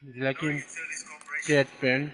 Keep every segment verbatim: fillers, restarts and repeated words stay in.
Lucky Jet Pen.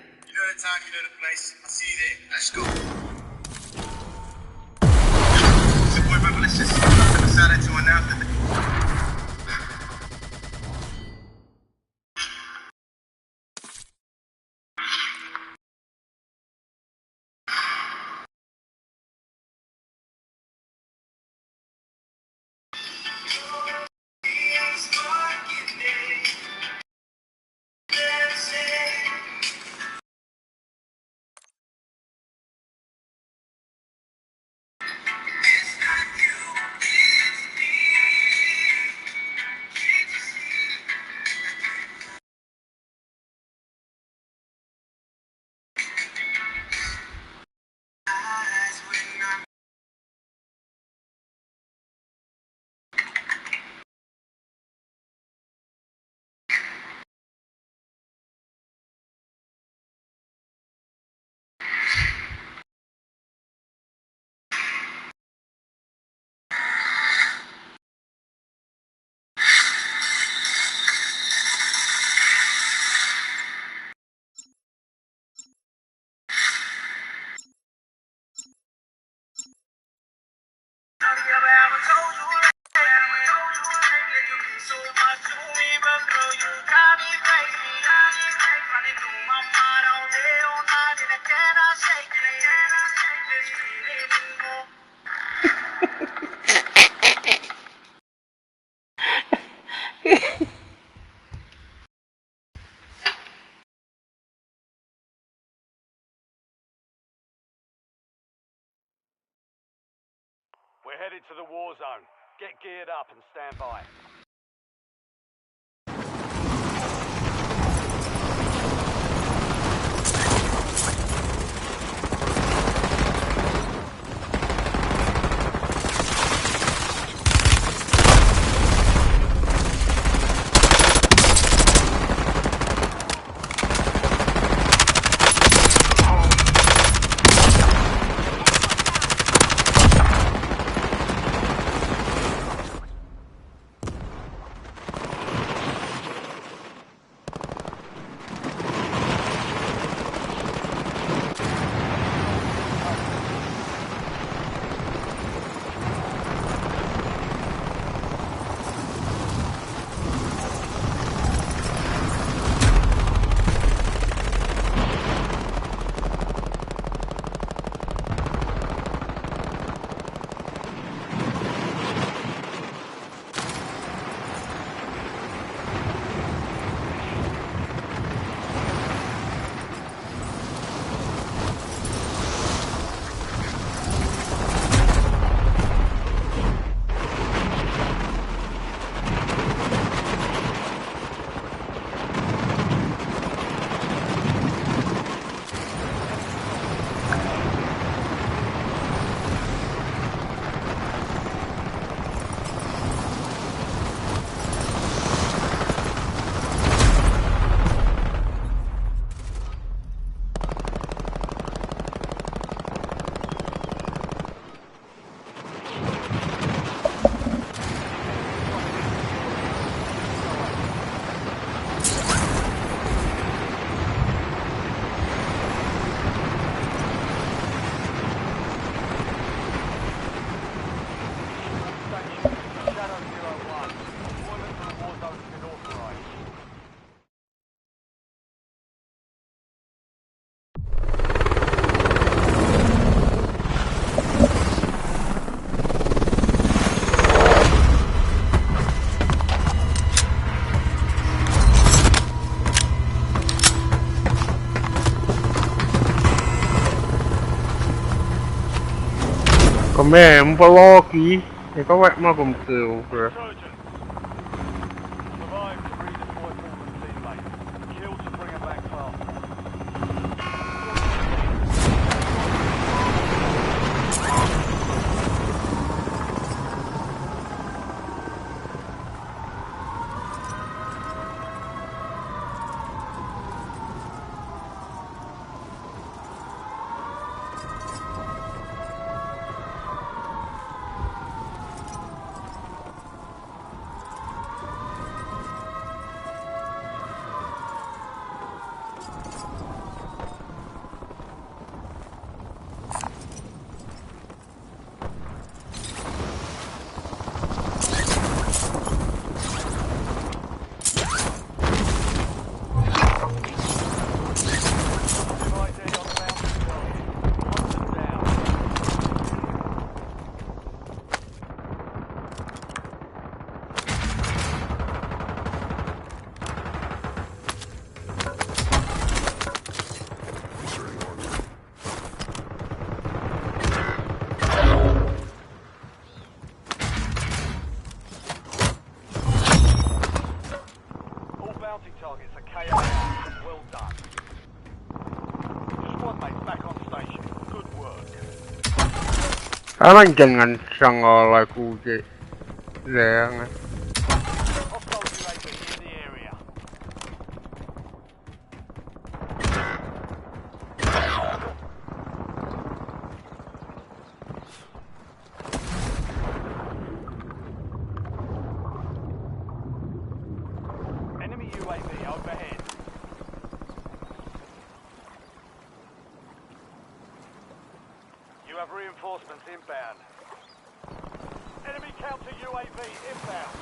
We're headed to the war zone. Get geared up and stand by. Kom ac muh pa lucky, ekuh wacngihn ma kom ke over. Survive to redeploy former teammates. Kill to bring 'em back faster. It's a K I A. Well done. Your squad mate's back on station. Good work. Alan ken ngan sruhnga la kuje. Langa. Hostile U A V in the area. Enemy U A V overhead. You have reinforcements inbound. Enemy counter U A V inbound.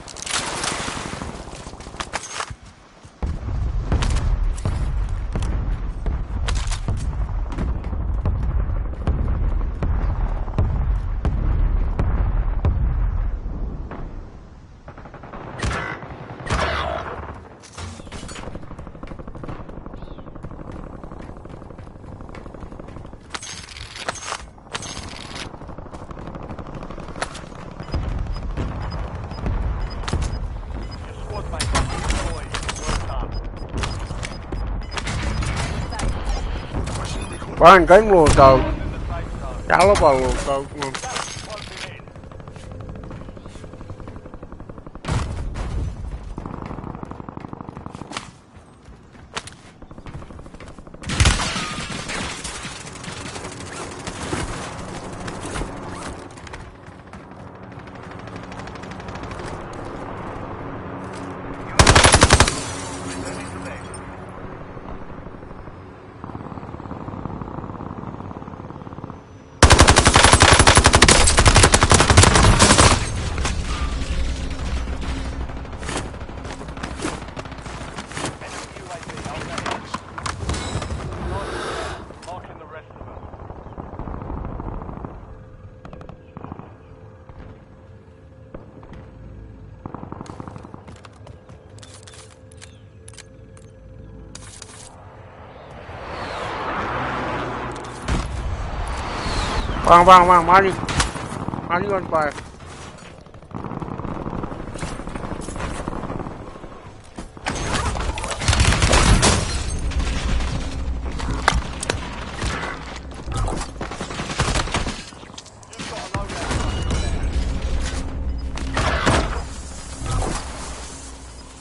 Your squad mate got destroyed. Well done. Pain kain loadout. Gal pa loadout. Gas is closing in. Enemy U A V overhead. Marking the rest of them. Bang, bang, bang, mani. Mani on fire. You've got a loadout.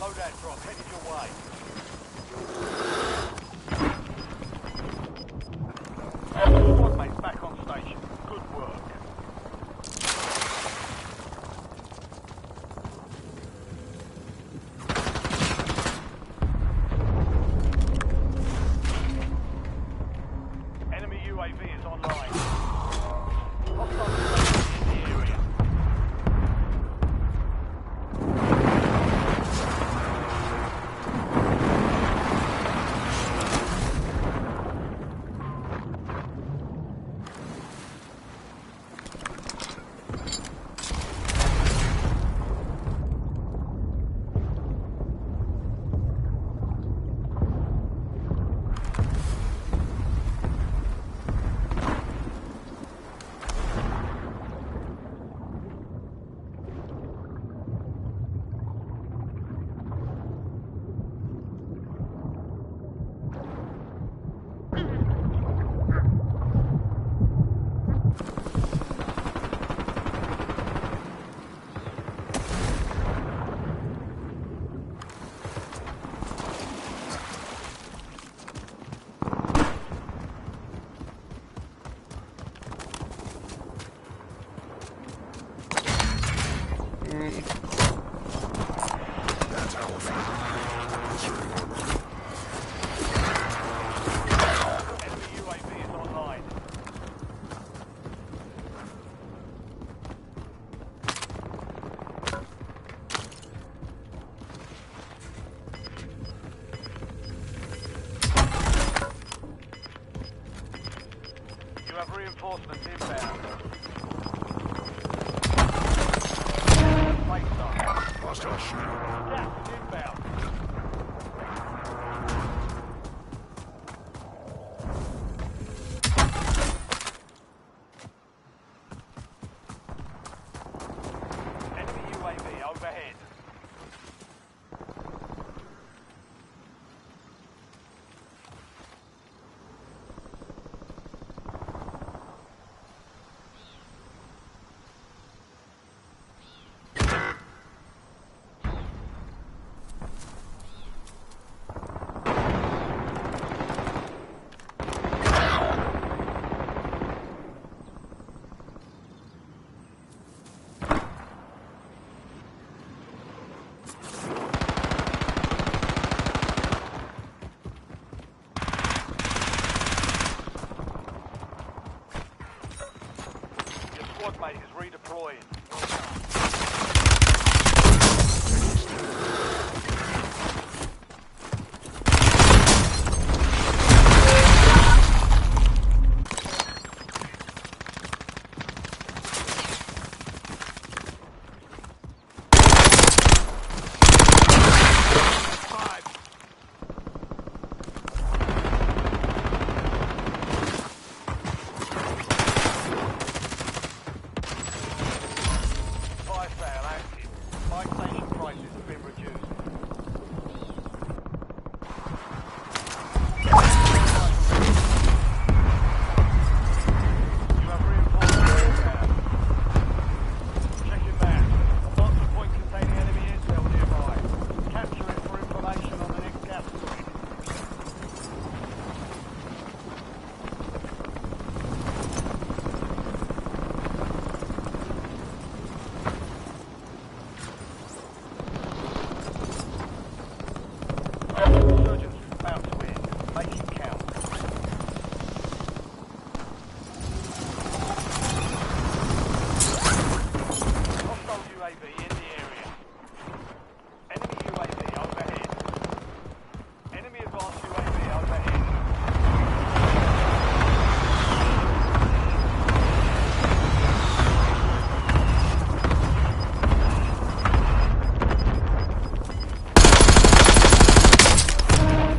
Loadout drop headed your way. Squad mate's back on station. Good work. Enemy U A V is online. Hostile U A V in the area. Enemy U A V is online. You have reinforcements inbound. Safe zone. Hostile shooter. Gas is inbound. Enemy U A V overhead. Resurgence is about to end. Make it count. Hostile U A V in the area. Enemy U A V overhead. Enemy advanced U A V overhead.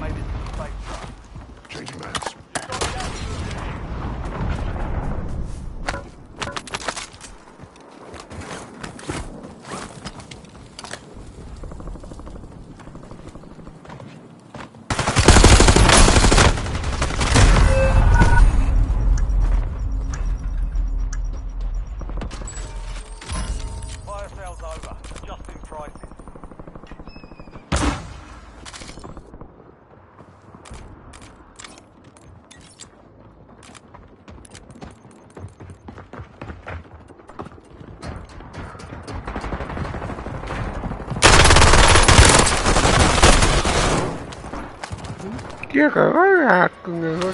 Made it to the safe zone. Changing mags. Fire sales over. Adjusting prices. Tiac kuh oruh ahkkuhnge kuh.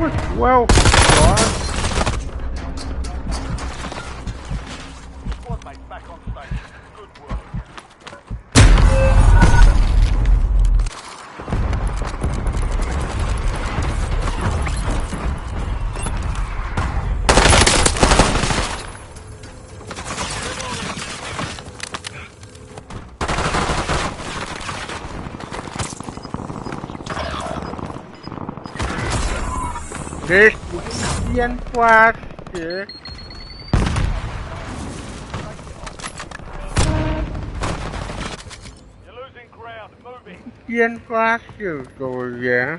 Mwet wacngihn Squad mates back on station. Good work. Ke yen flash ke. You're losing ground. Move it. Yen flash ke so yeah.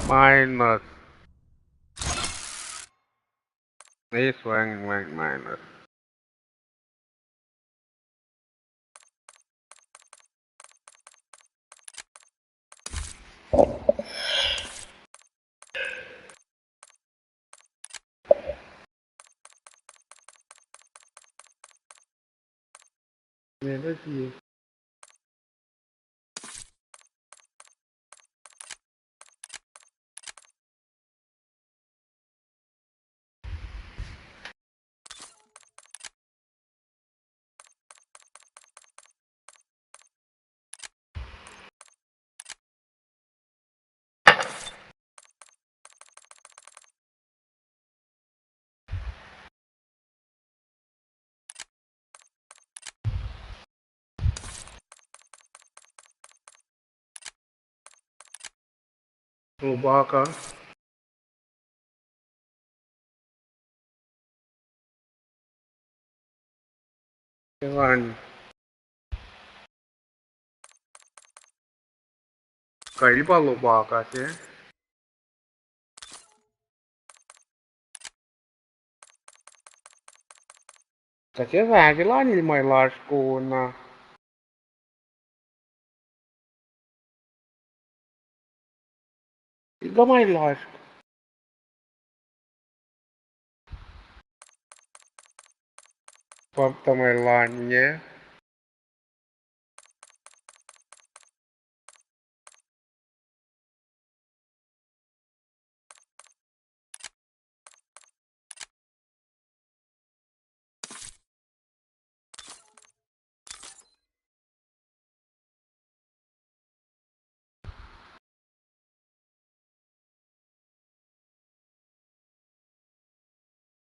Minus. This one went minus. Lobaka. Elan. Kail pa Lobaka se. Kuht ac fahk elan el ma lasr kona. Ika ma lasr. Pap ta ma elan inge.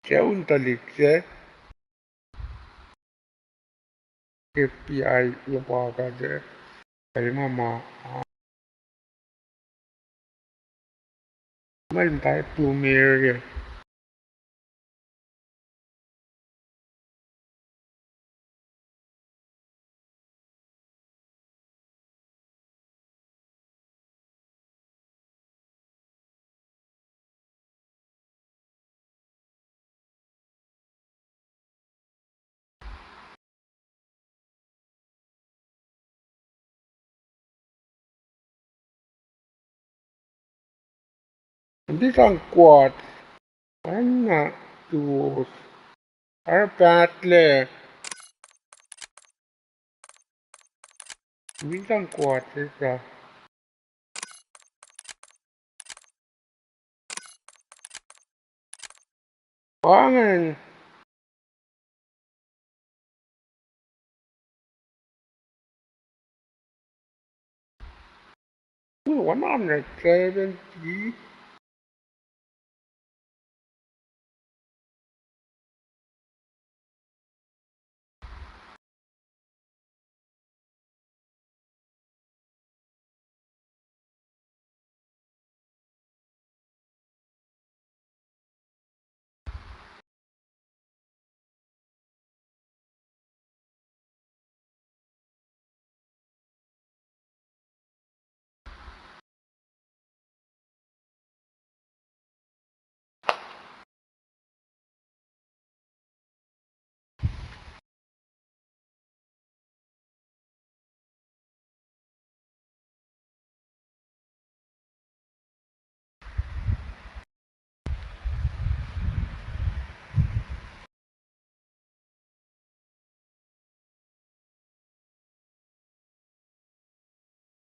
Ke un tuhlihk se. F B I Lobaka se. Kalmac ma. Mal muhta Plumeria. Mti sang kuat. Anna tuos. Ar pahtlac. Mti sang kuat sesa. Pangan. Ooh, one hundred seventy.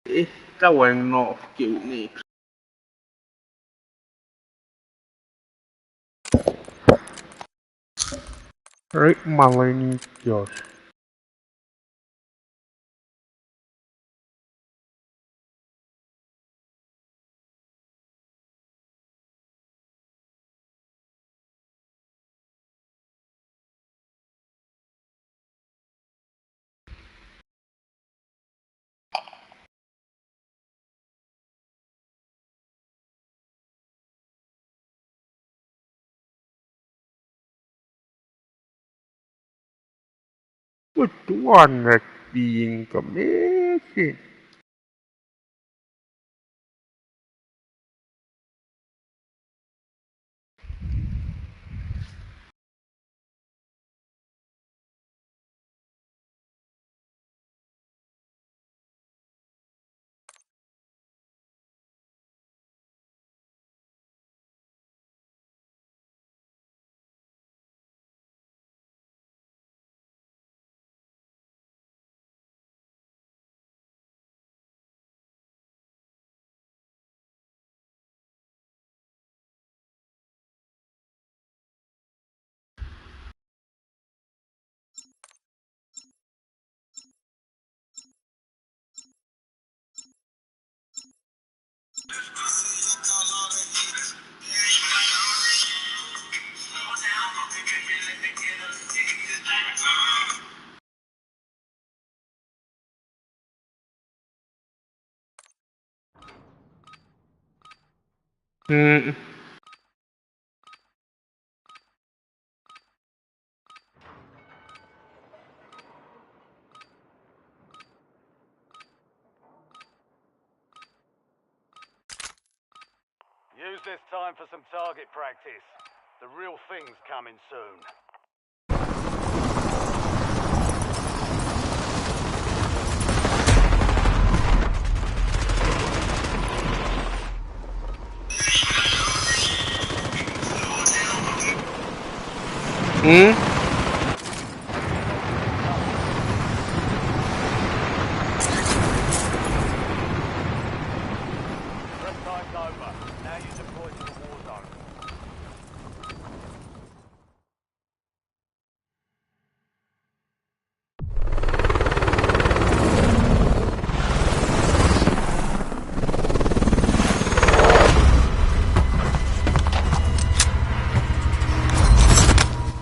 Eh, ta wacngihn ke unik. Rik ma lweni Josh. Kuht tuan na piin kamesin. Mm. Use this time for some target practice. The real thing's coming soon. Hmm? Prep time's over. Now you deploy to the war zone.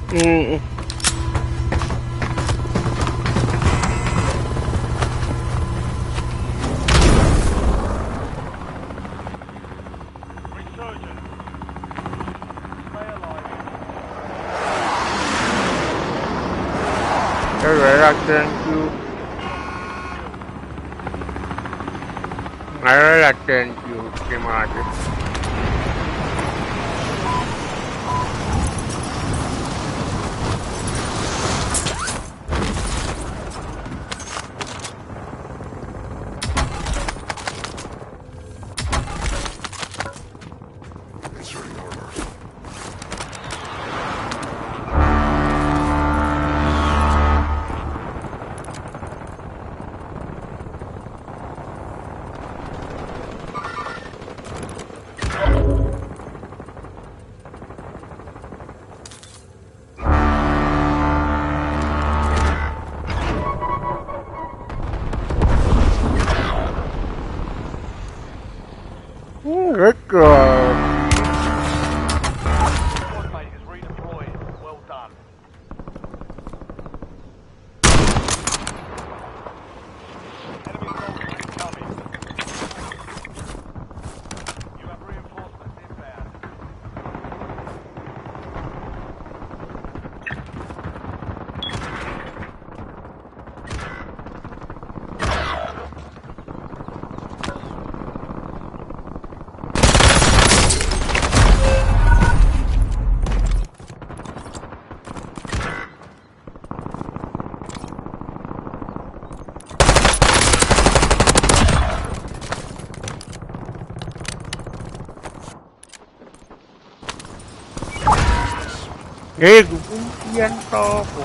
Mm. Resurgence. Stay alive. All right, I thank you. All right, I thank you, Timothy. Ei, kukum kian tapo.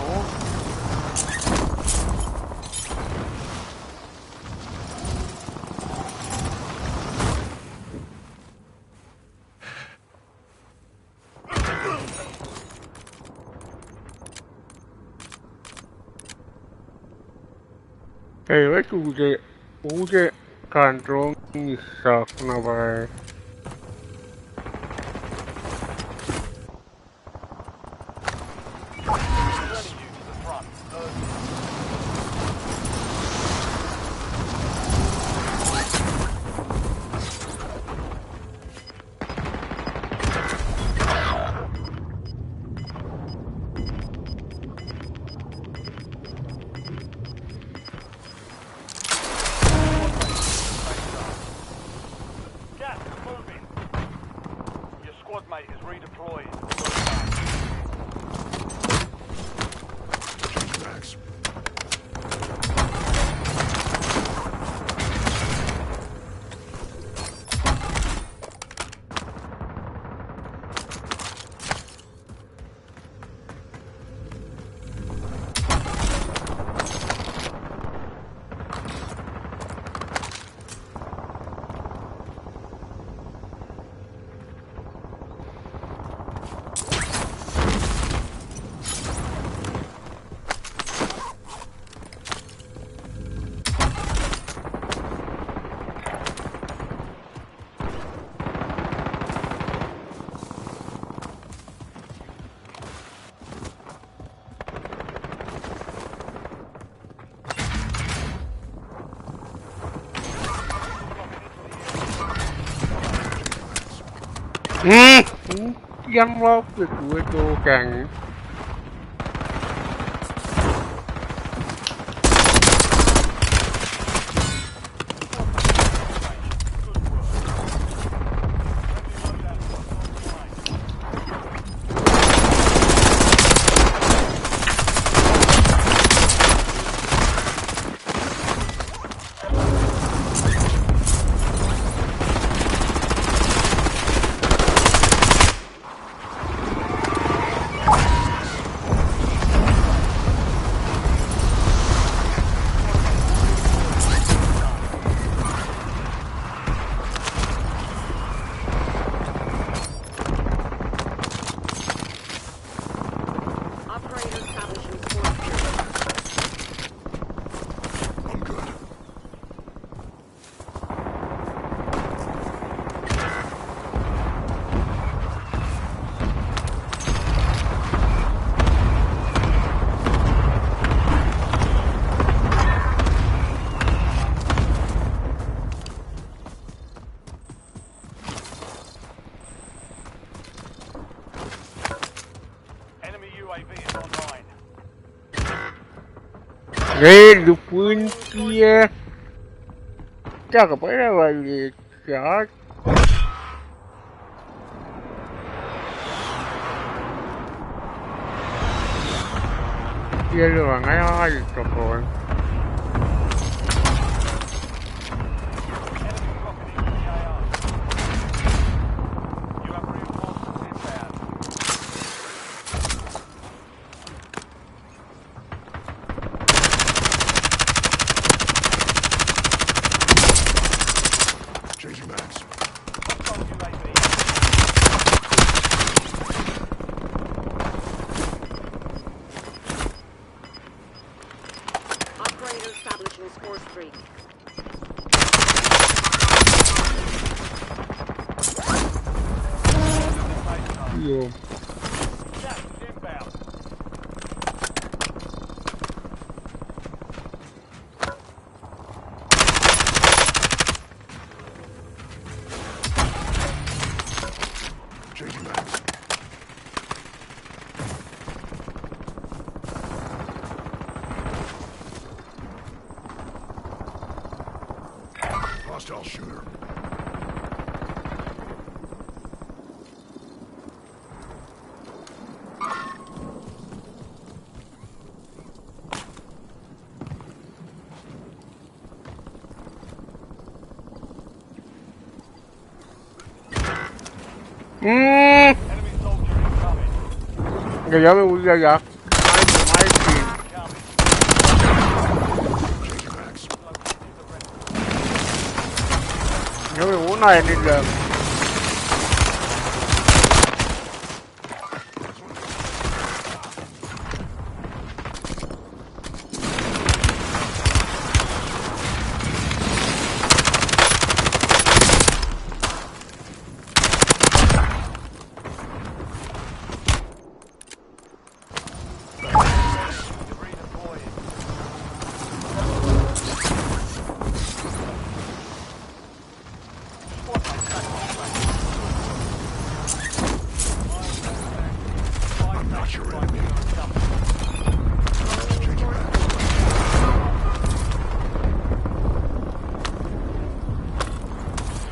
Ei, wek uje, uje kanrong ni sak na bai. Gas is moving. Your squad mate is redeployed. Max. Hmm. Yang lap ke kuwe to kang. Operator establishing sports. I'm good. Enemy U A V is online. Re lupun kia. Taka pa ya wali shot. Kia lu ang ay ay tokon. Changing mags. Operator establishing score streak. Yo. Changing mags. Hostile shooter. Mm. Enemy soldier incoming. Ke yame uya ya. Yame unain in lah.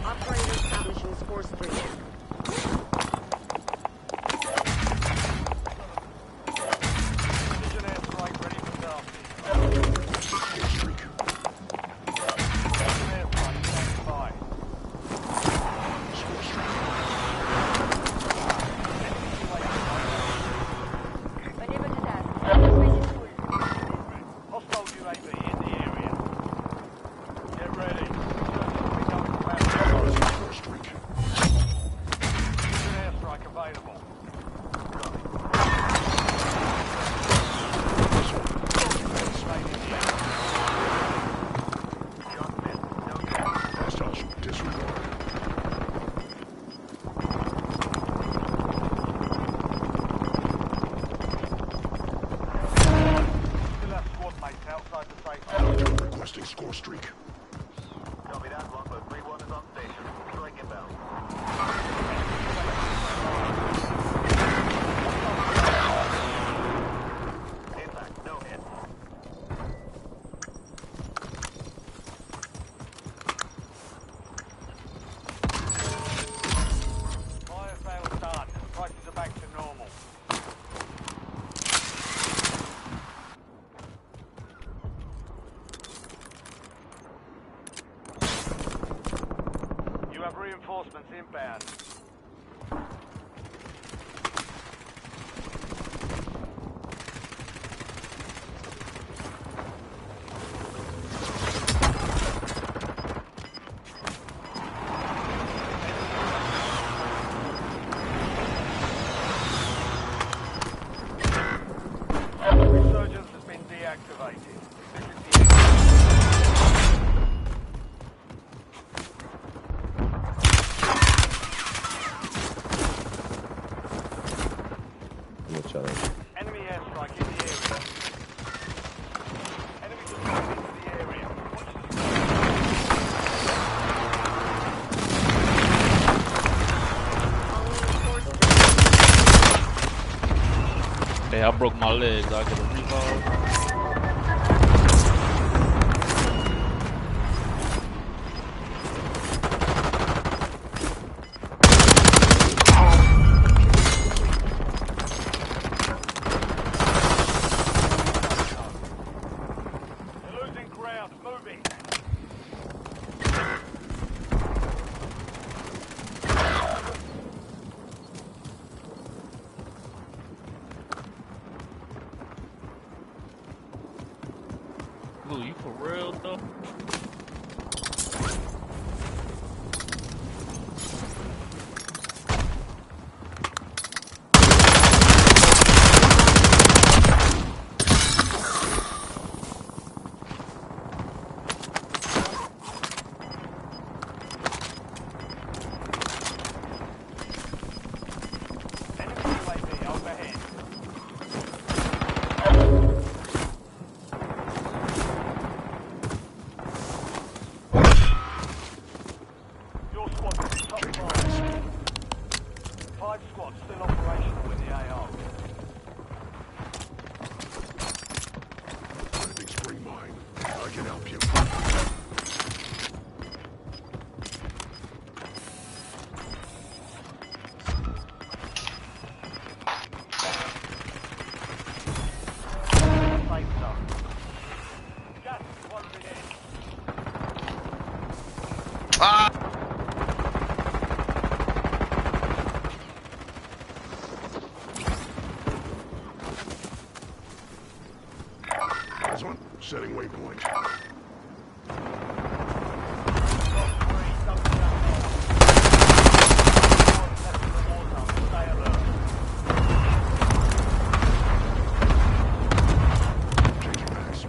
Operator establishing score streak. Precision airstrike ready for task. Precision airstrike standing by. Hostile U A V in the area. Get ready. Search will be going to our. Precision airstrike available. Still have squad mates outside the safe zone. Requesting score streak. Copy that, Longbow three one is on station. Strike inbound. Impact, no hit. Fire sale done. Prices are back to normal. You have reinforcements inbound. Resurgence has been deactivated. This is the end. Enemy airstrike in the area. Enemies are dropping into the area. Watch the sky. Hey, I broke my legs. I get a rebound. They're losing ground. Move it. Blue, you for real though? Enemy U A V overhead. Your squad is top priority. Five squads still operational in the A O. Planting spring mine. I can help you. Safe zone. Gas is closing in. Ah! Setting waypoint. Changing mags.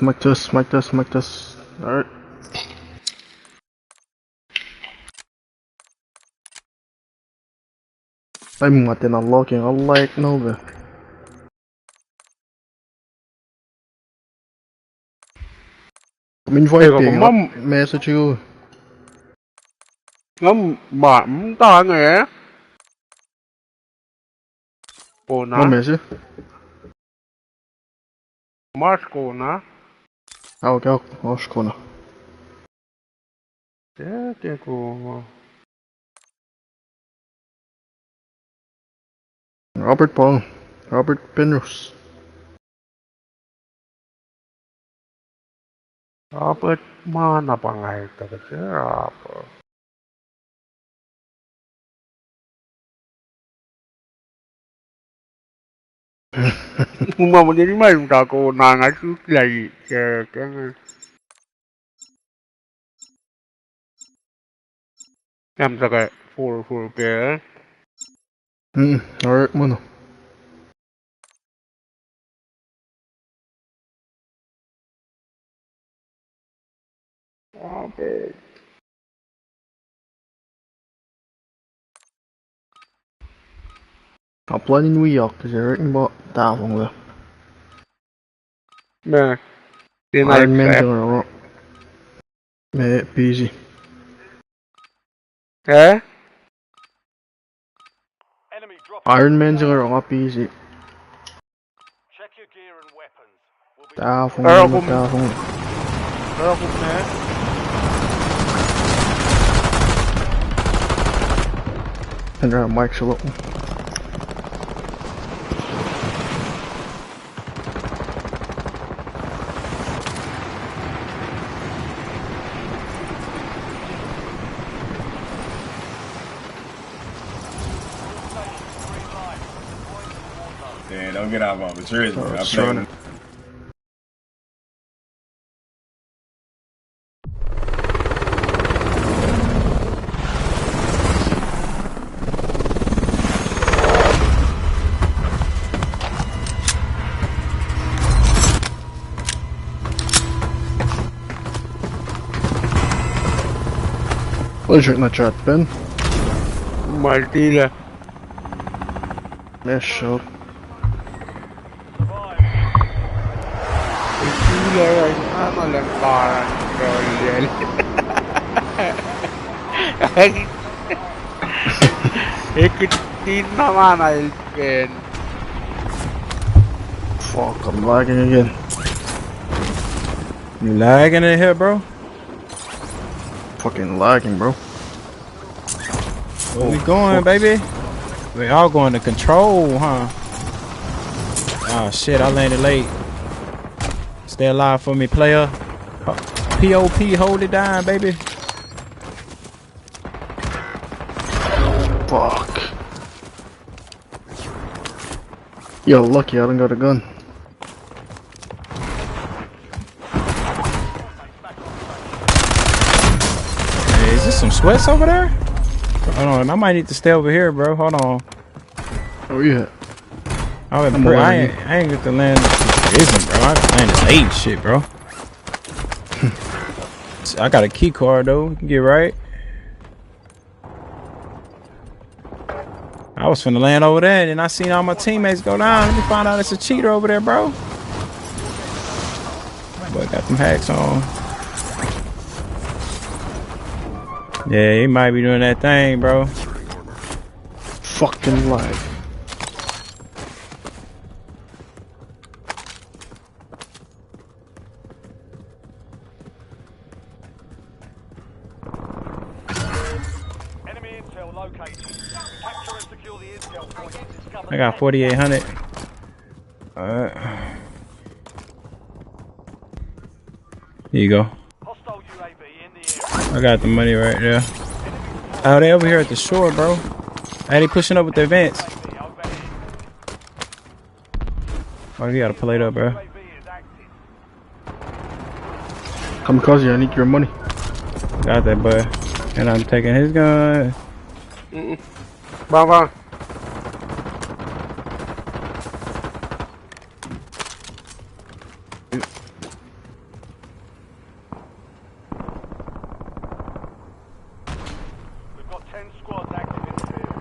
Mic test, mic test, mic test. All right. Ai, ma tiacna logging, a lag na pac. Kom invite, ega, kom ma message you. Nga ma, mm, ta nge. Kona. Ma message. Mas kona. Ah, okay, okay, mas kona. Te, te kona. Robert Pong, Robert Penrose. Robert ma na pa nga etuh ke Robert. Muma muni ma ta kona nga suk lai ke, ke. Kam saka four four ke. Hmm, alright, mano. Ape. Nga plwacn in wi yohk, tuh se orekma tahfonglac. Ma. Iron Man se nga oruh. Ma busy. Eh? Iron Man se nga oruh nga busy. Tahfonglac, tahfonglac. Acn oruh mic se lom. Yeah, don't get out of my materials, man. I'm playing. Ol srihk na chat pen. Maltila. Mesh up. Survive. Itulah, ma lang paran, bro, yan. Ek tin ma mana ilpen. Fuck, I'm lagging again. You lagging in here, bro? Fucking lagging, bro. Where we going, baby? We all going to control, huh? Ah, shit, I landed late. Stay alive for me, player. P O P, hold it down, baby. Fuck. You're lucky I don't got a gun. Hey, is this some sweats over there? Hold on, I might need to stay over here, bro. Hold on. Oh, yeah. I, went, bro, I, ain't, I ain't get to land. It isn't, bro. I landed late, shit, bro. I got a key card, though. You can get right. I was finna land over there, and I seen all my teammates go down. Let me find out it's a cheater over there, bro. Boy got them hacks on. Yeah, he might be doing that thing, bro. Fucking life. Enemy intel located. Capture and secure the intel point. Discover I got forty-eight hundred. Uh, here you go. Hostile U A V in the area. I got the money right there. Oh, they over here at the shore, bro. Hey, they pushing up with the advance. Oh, you gotta play it up, bro. Kamikaze, I need your money. Got that, bud. And I'm taking his gun. Mm-mm. Bang, bang. We've got ten squads active in the field.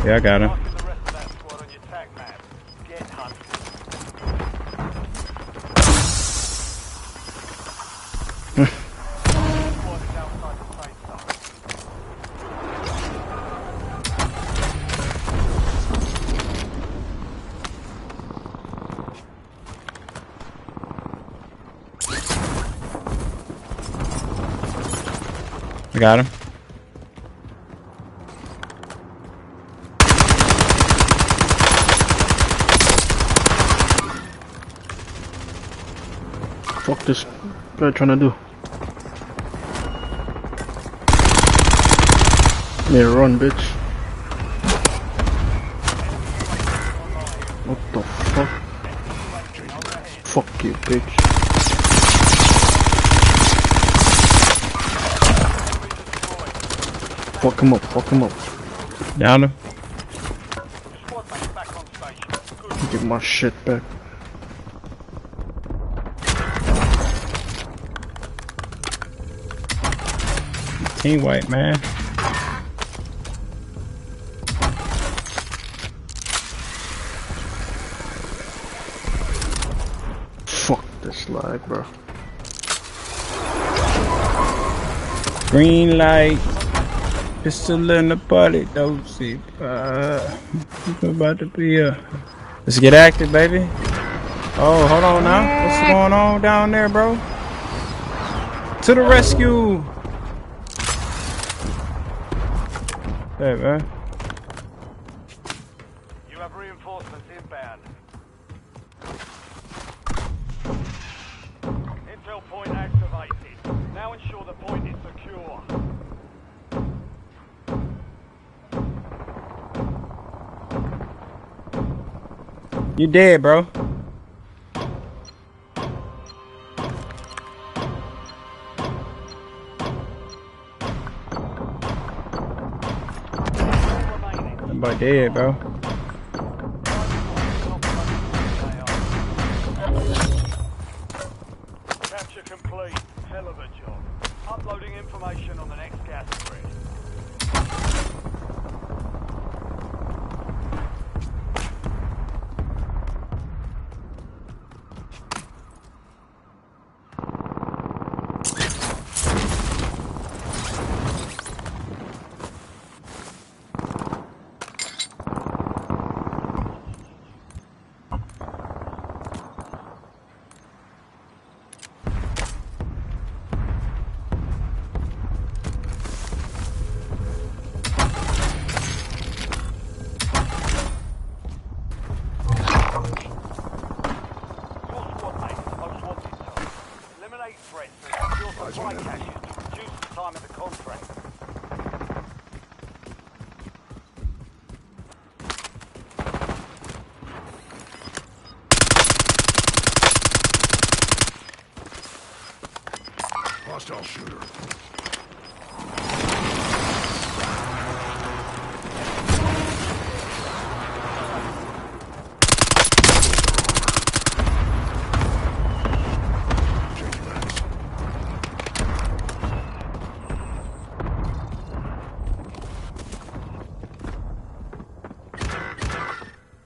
Yeah, I got him. Marking the rest of that squad on your tac map. Get hunting. Squad is outside the safe zone. I got him. Fuck this guy trying to do. Yeah, run, bitch. What the fuck? Fuck you, bitch. Fuck him up, fuck him up. Down him. Get my shit back. Team wipe, man. Fuck this lag, bro. Green light. Pistol in the party, don't see. Uh, it's about to be a. Let's get active, baby. Oh, hold on now. What's going on down there, bro? To the rescue. Hey, man. You have reinforcements inbound. Intel point activated. Now ensure the point is secure. You dead, bro. That boy dead, bro. Capture complete. Hell of a job. Uploading information on the next gas spread. I'll shoot her. Change mags.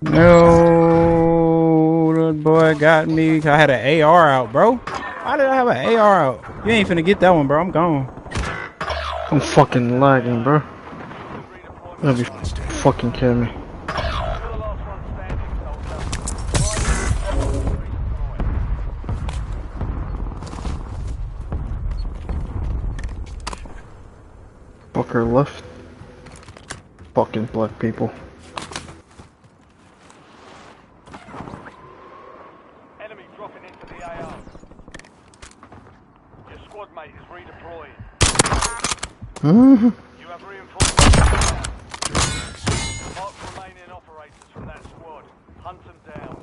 No, that boy got me. I had an A R out, bro. Why did I have an A R out? You ain't finna get that one, bro. I'm gone. I'm fucking lagging, bro. That'd be fucking kidding me. Fucker left. Fucking black people. Enemy dropping into the A R. Your squad mate is redeploying. Mhm. You have reinforcements. Mark remaining operators from that squad. Hunt them down.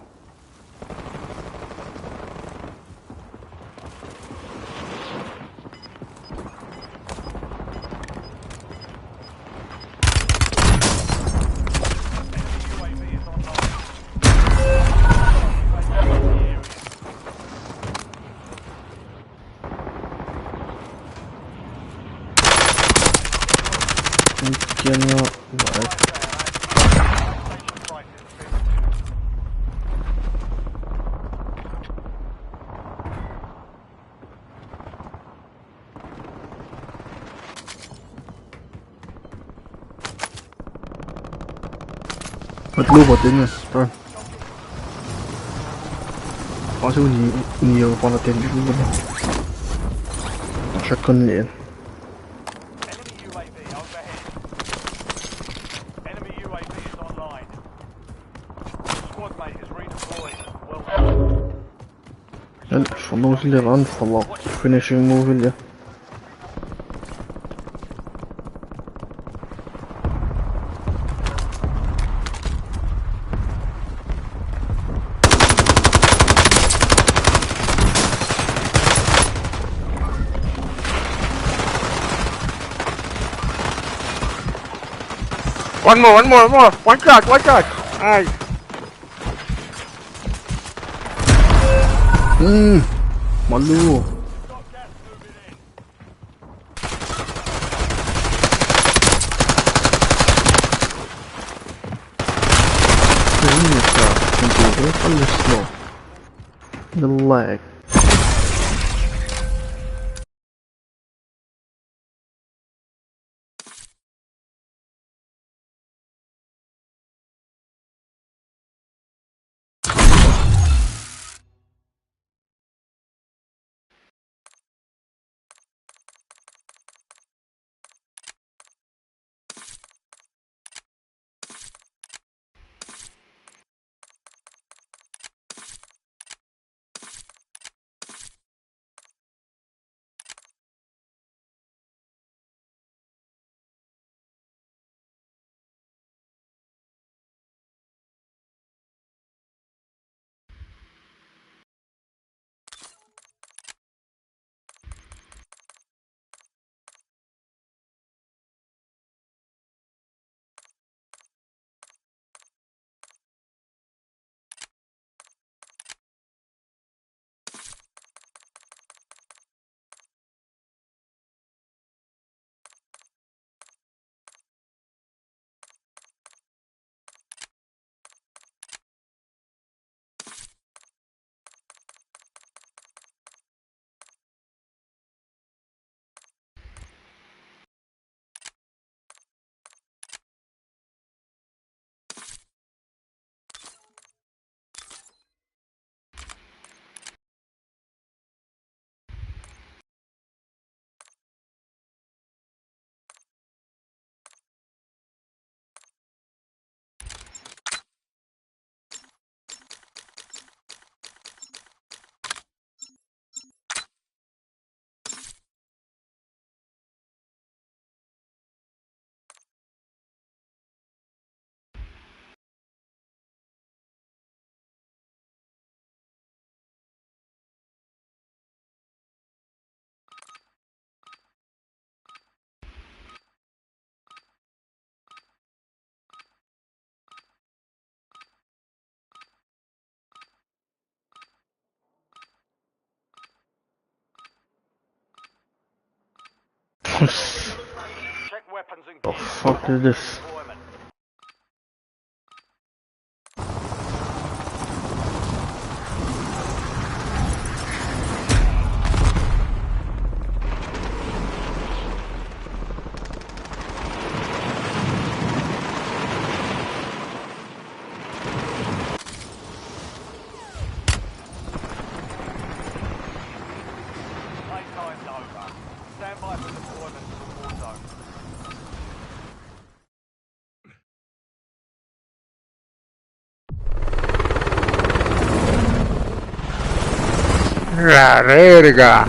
Cannot work. Mwet lobot inge, bro. Pasu ni, ni yo pana ten. Shotgun lane. Enemy U A V overhead. Enemy U A V is online. Squad mate is redeploying. Well done. And for those little unfollow, finishing move in there. One more, one more, one more. One shot, one shot. Nice. Mm. Malu. Really slow. The lag. Check weapons and gear. The fuck is this? Playtime's over. Stand by for deployment to the war zone. Ra, re, re, ga.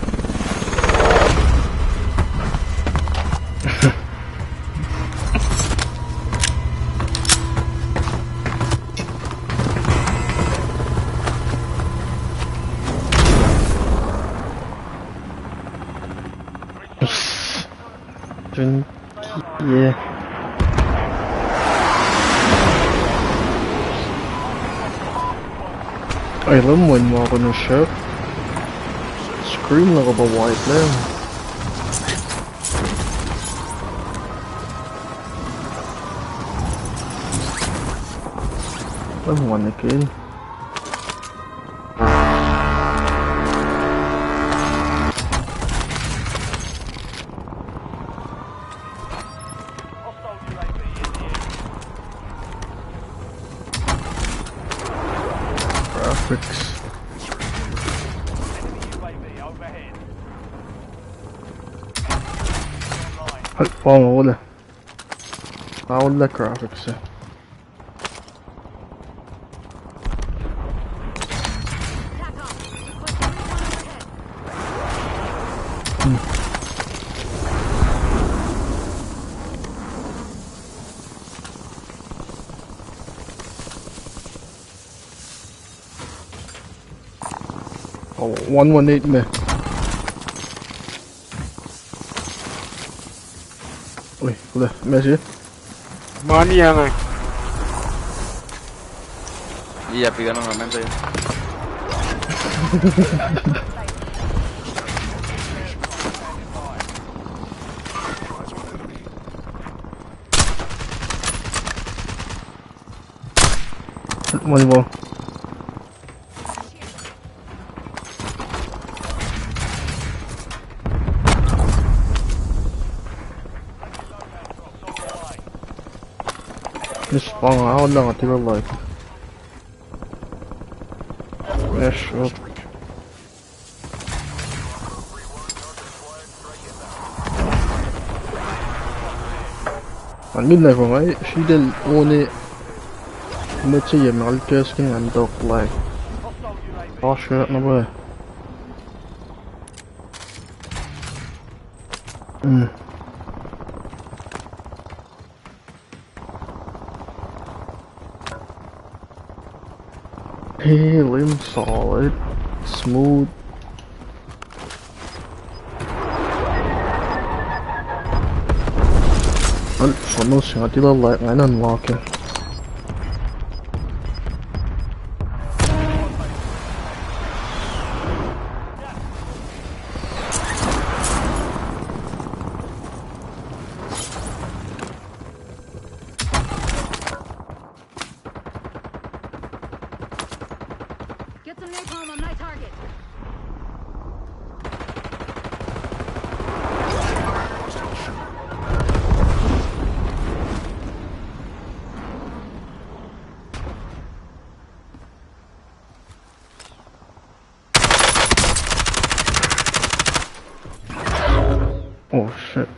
Drink. Yeah. Ai, lem wen ma kono shot. Scream na kaba white lem. Lem wen again. Graphics. Hai, pa ma ole. Nga ole graphics, eh. Oh, one one eight me. Oi, kuh lah, ma se. Mani ange. Iya, pika na naman tayo. Mani mo. Mis panga, ako lang ati lalai. Yes, oh. An min life ngai, sidel one. Metse ye mal kes kin an dok lai. Osh na ba. Hmm. Hey, lim solid, smooth. Al, sono singa tila light ngan unlock him. Get some napalm on my target. Oh, shit.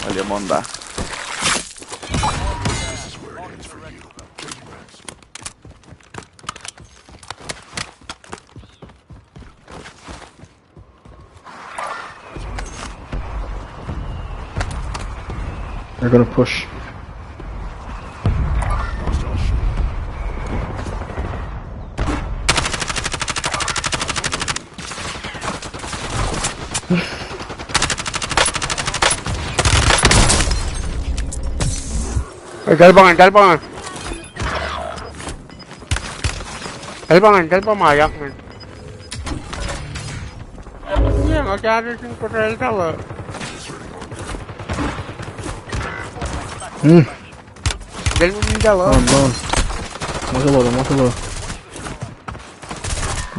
Alien Monda. They're gonna push. Kalbangan, kalbangan. Kalbangan, kalbangan, yak ngan. Iya, nga kahto sin kotel tala. Hmm. Del mo min tala. Down, down. Masala, masala.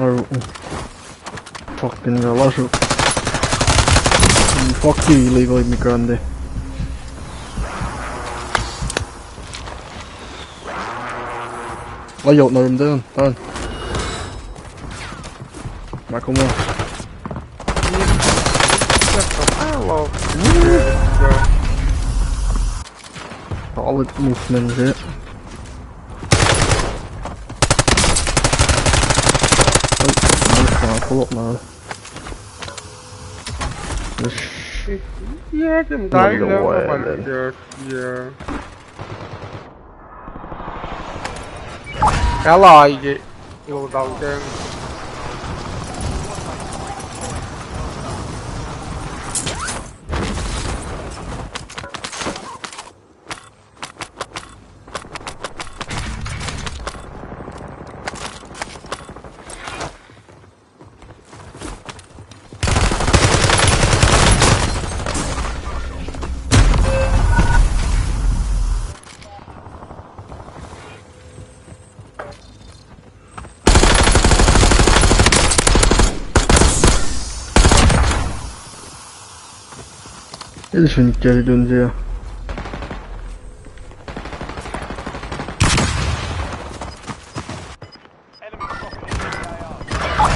Aru. Fucking galashu. Fuck you, illegal immigrant. Layot na room down, down. Makomo. Solid movement here. Oh, nice one. Pull up now. Yes. Yeah, I can die there. Yeah. Ela aige. Loadout there. This one killed him there.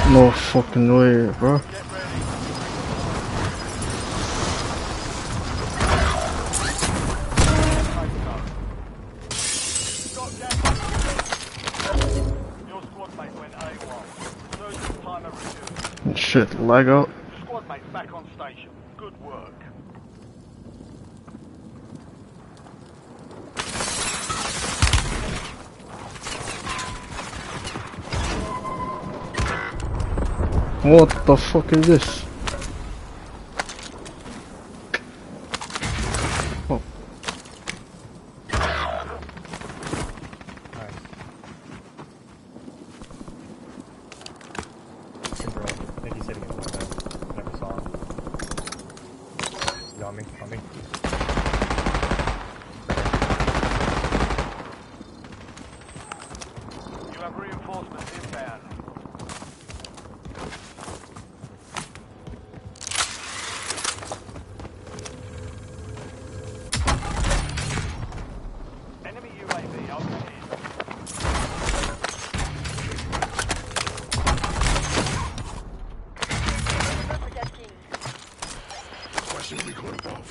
No fucking way, bro. Shit, lag out. What the fuck is this? Oh. Nice. Timber, I think he's hitting it one time. Never saw him. He's on me, on me. You have reinforcements inbound. Enemy U A V overhead. Requesting recon above.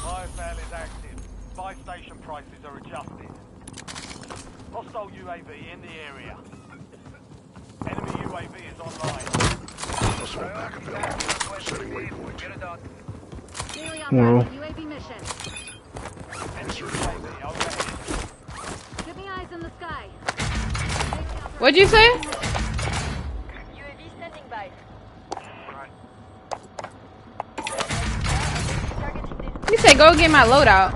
Fire sale is active. Buy station prices are adjusted. Hostile U A V in the area. Enemy U A V is online. Assault pack available. Setting waypoint. Nearly outside the U A V mission. Enemy U A V overhead. Give me eyes in the sky. What'd you say? U A V standing by. You say go get my loadout.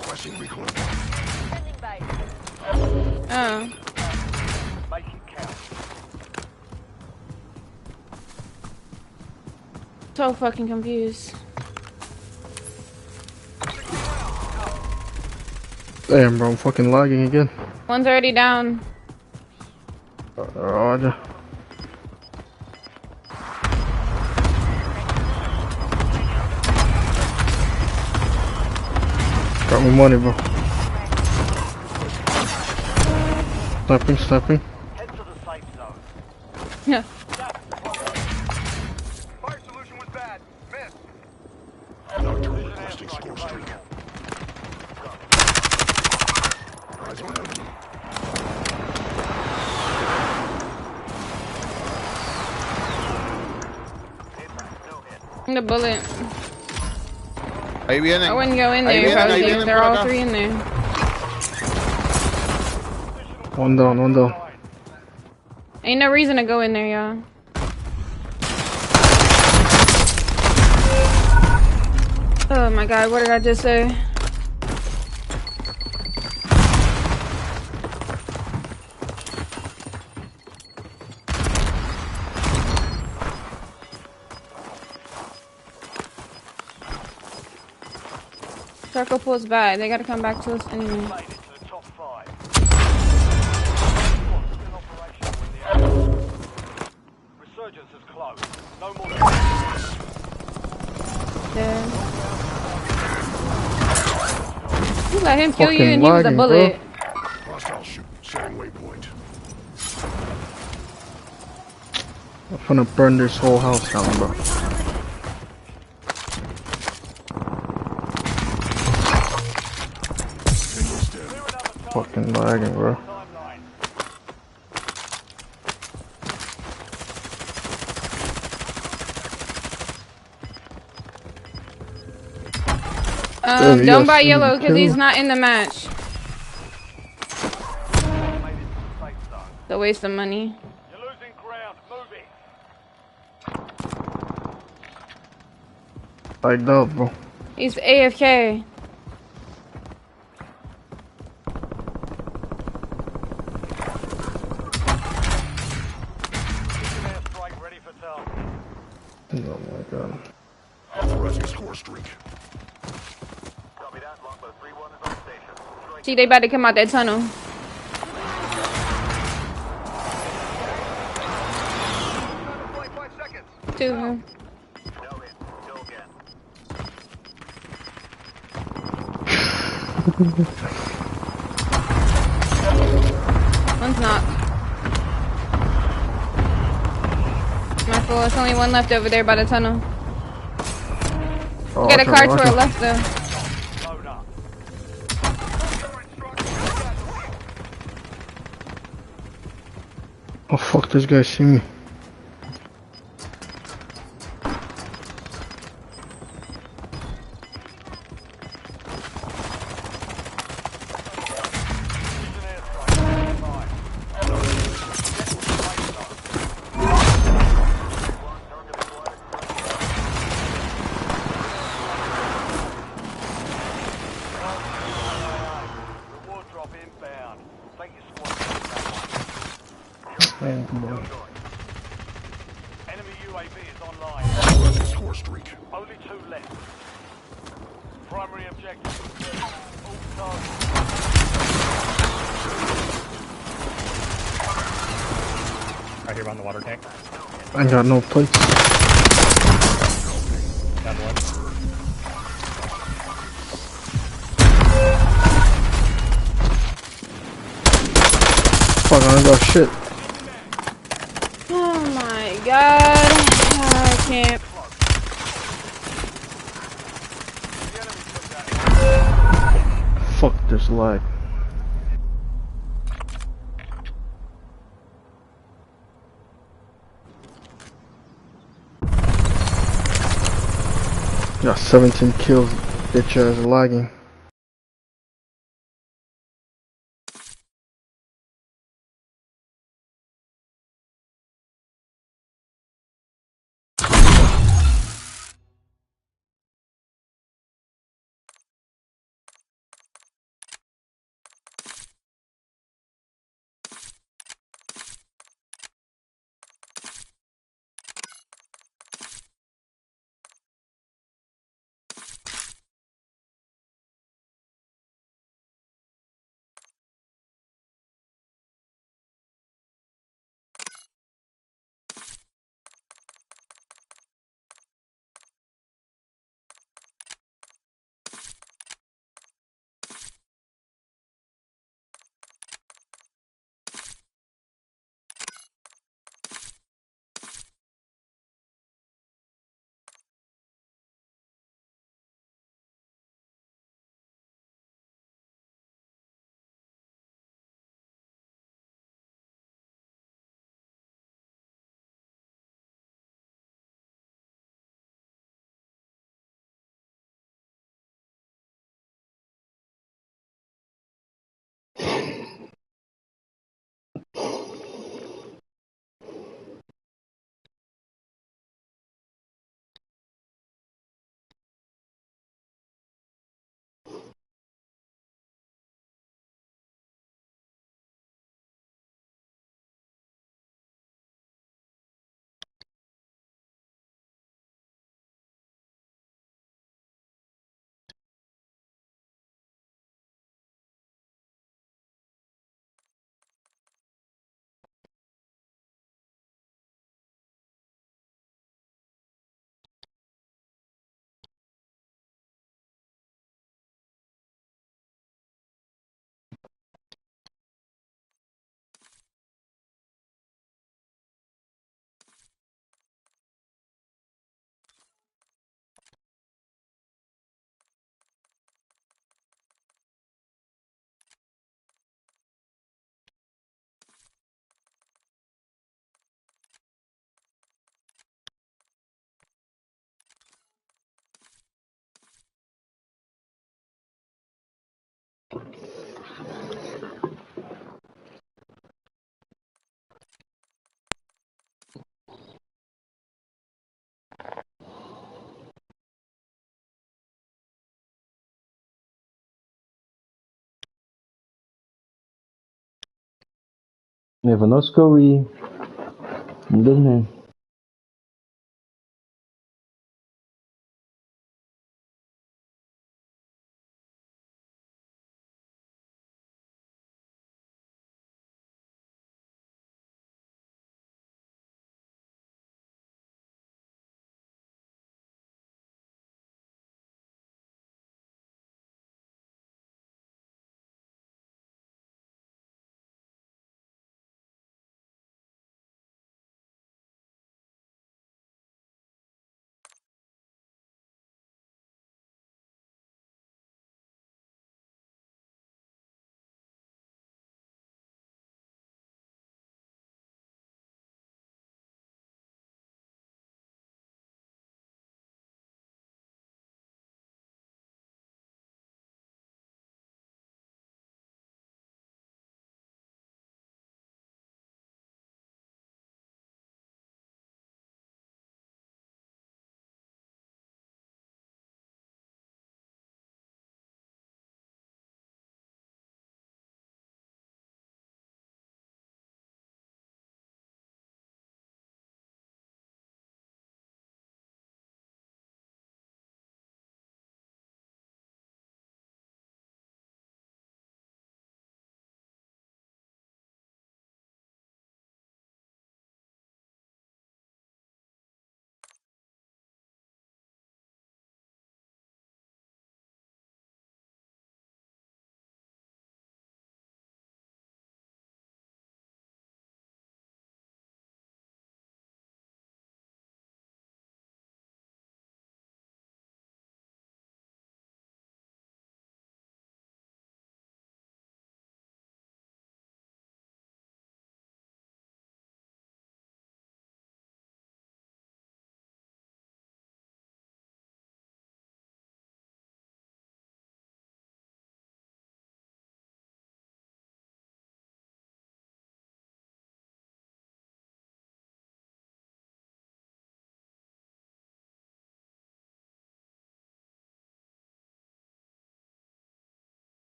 Requesting recon. Standing by. Uh. Make it count. So fucking confused. Damn, bro, I'm fucking lagging again. One's already down. Uh, Roger. Got my money, bro. Sniping, sniping. Head to the safe zone. Yeah. Fire solution was bad. Miss. Doctor requesting score streak. Eyes on enemy. The bullet. I wouldn't go in there if I was you. They're all three in there. One down, one down. Ain't no reason to go in there, y'all. Oh my God, what did I just say? Circle pulls back. They gotta come back to us anyway. Resurgence is close. No more. Damn. You let him kill you and he was a bullet. Hostile shoot. Sharing waypoint. I'm gonna burn this whole house down, bro. Fucking lagging, bro. Um, don't buy yellow because he's not in the match. It's a waste of money. You're losing ground. Move it. I know, bro. He's A F K. Oh my God. Authorizing score streak. See, they about to come out that tunnel. Two of them. One's not. My fool, there's only one left over there by the tunnel. Oh, got a car to our left, though. Oh, fuck, this guy see me. Enemy U A V is online. Score streak. Only two left. Primary objective. All targets. Right here behind the water tank. I got no plates. Down one. Fuck, I don't got shit. Oh my God. I can't. Fuck this lag. Got seventeen kills, bitch ass lagging. Mevonosko wi. Ndene.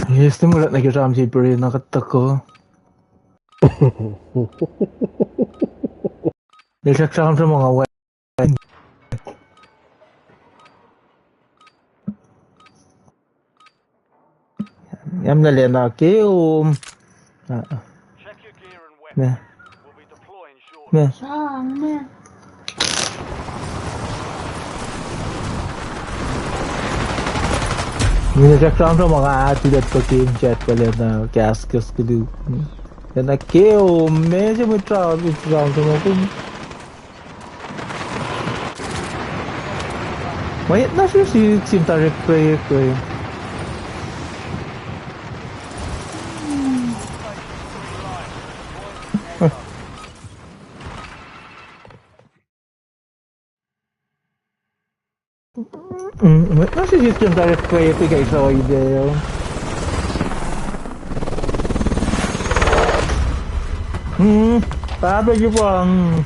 Yes, ti mulat nuh ke sramsram pere na kuht tuhkuh. Esak sramsram ma nga we. Yam na lena keom. Ah, ah. Check your gear and weapons. We'll be deploying shortly. Meh. Sang, meh. Mine sak sang sama nga atulet pa game chat pa lena kaskas kulu. Lena keom, meh, se mwet sang, sang sama kun. Mwet na sihk sim tarek kwe kwe. Mm, mwet na sihk sim tarek kwe kwe kai sa ide. Hmm, papa you bang.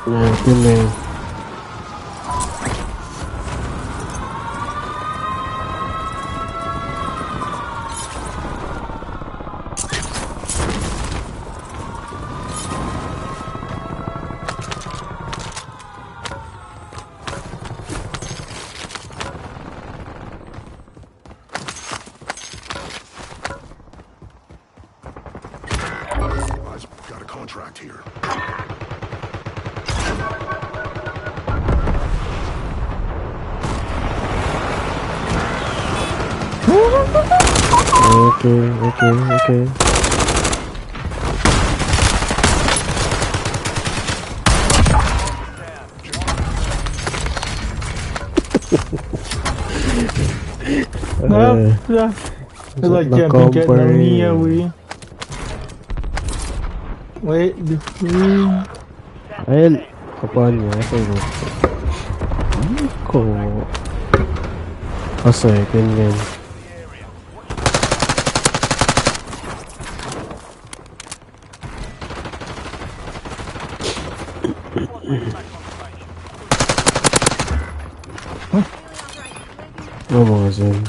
Nineteen eh. I've got a contract here. Okay, okay, okay. No, no. Ela champion kat na niya wi. Wait, this is Ael, kapan ya, asa ko. Ko. Asa, ken, ken. Oh, magazine.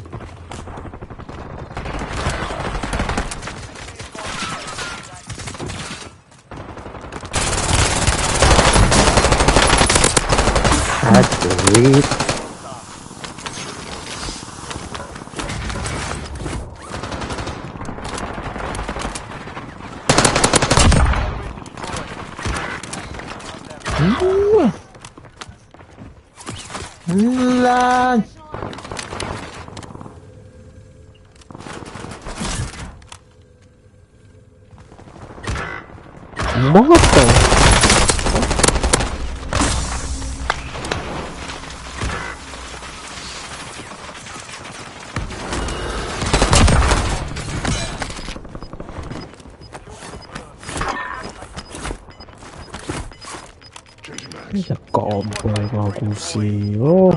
Had to read. Ooh. Lan. What the fuck? Changing mags. Isa kampare nga kusi, oh.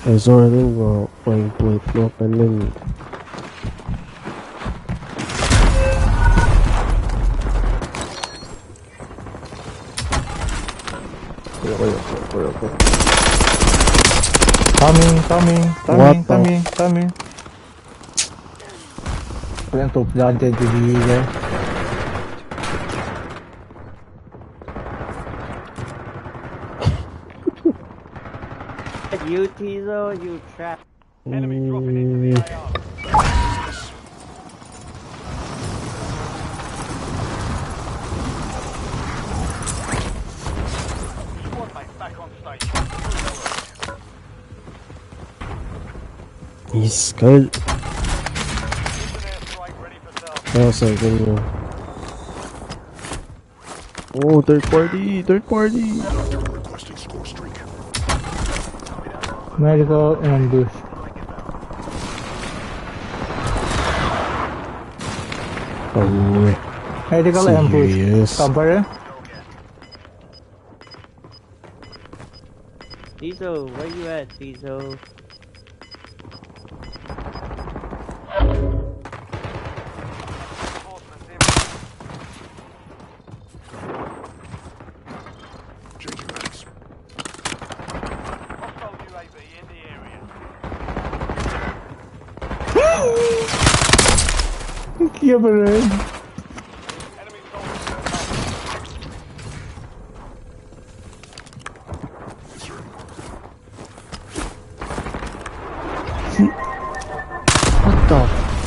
Esa, I think, uh, playing plate, no, and then Coming, coming, coming, coming, coming. Pwacye, top down, ten to the, eh. You, Tizo, you trap. Enemy dropping into the A R. Squad mate back on station. He's good. Enemy airstrike ready for sale. Oh, third party, third party. Requesting score streak. Medical ambush. Oh, medical ambush. Serious? Kampare? Diesel, where you at, Diesel? Changing mags. Hostile U A V in the area. Kiya pa rin. Enemy soldier. What the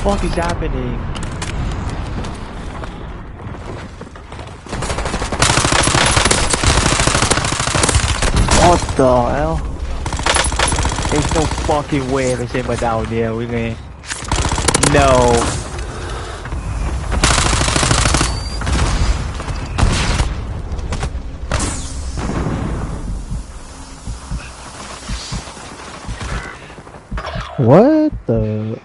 fuck is happening? What the hell? There's no fucking way we can down here. We can No. What the?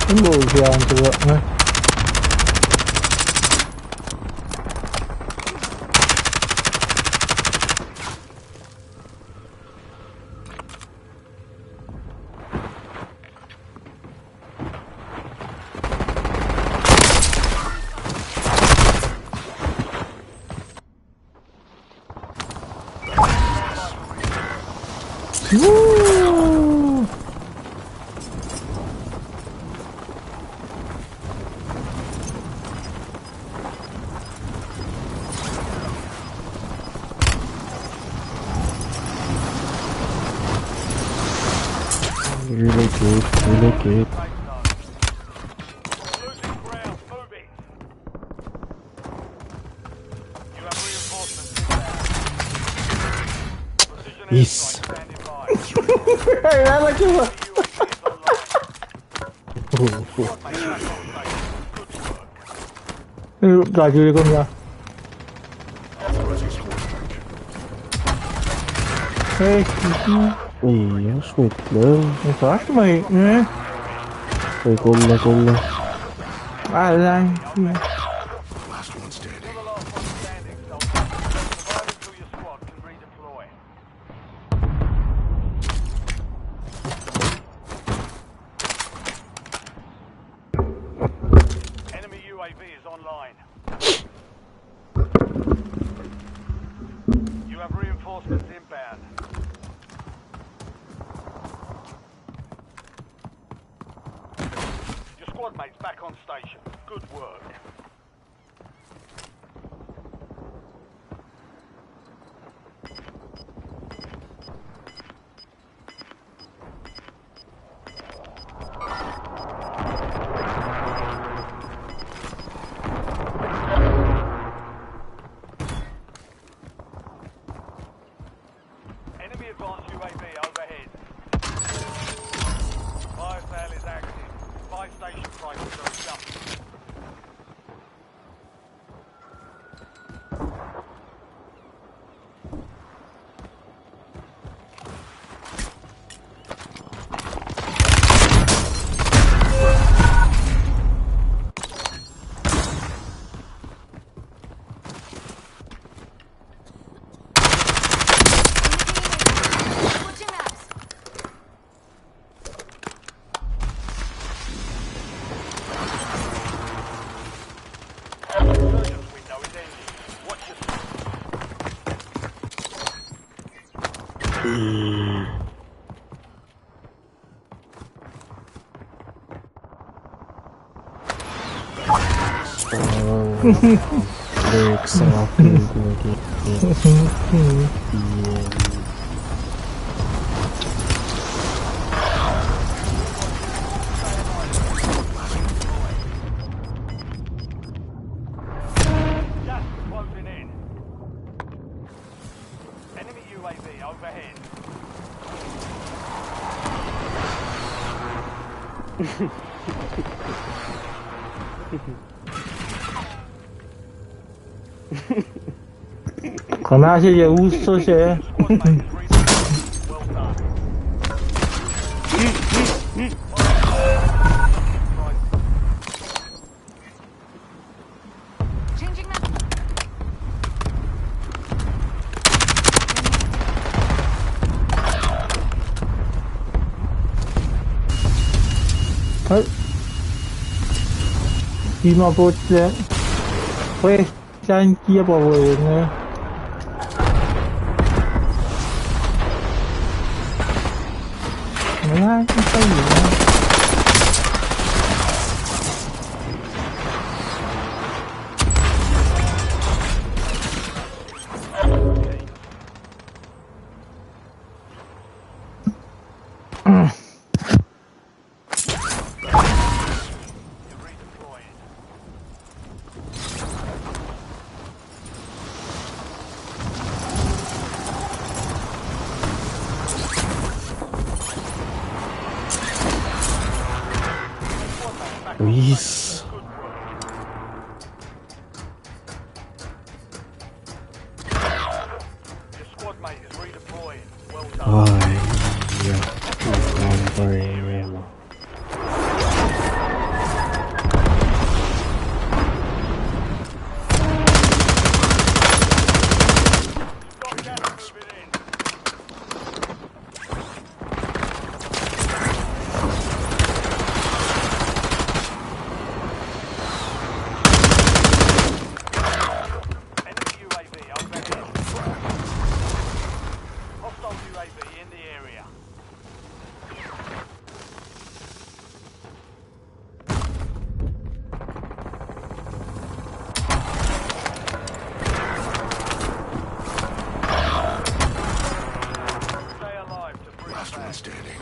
Ino siya an tuwa na. Woo! Relocate, relocate. Losing ground. Move it. You have reinforcements inbound. Precision airstrike standing by. Hey, I like you. U A V is online. Squad mate back on station. Good work. Gal tuli kom ya. Hey, ei, Smith, man. Ei, fahk ma, eh? Ei, kom na, kom na. Ah, lang. Last one's dead. You're the last one standing, soldier. Survive until your squad can redeploy. Enemy U A V is online. You have reinforcements inbound. Your squad mate's back on station. Good work. Enemy advanced U A V overhead. Fire sale is active. Buy station prices are adjusted. Lyrics are good, like, yeah. Gas is closing in. Enemy U A V overhead. Kom ac se uso se. Changing mag. Hai. Team up lah. Weh, saan kia pa weh ne. Wala, ita yun. Please. Your squad mate is redeploying. Well done. Ai, yeah. Outstanding.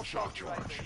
Shock charge.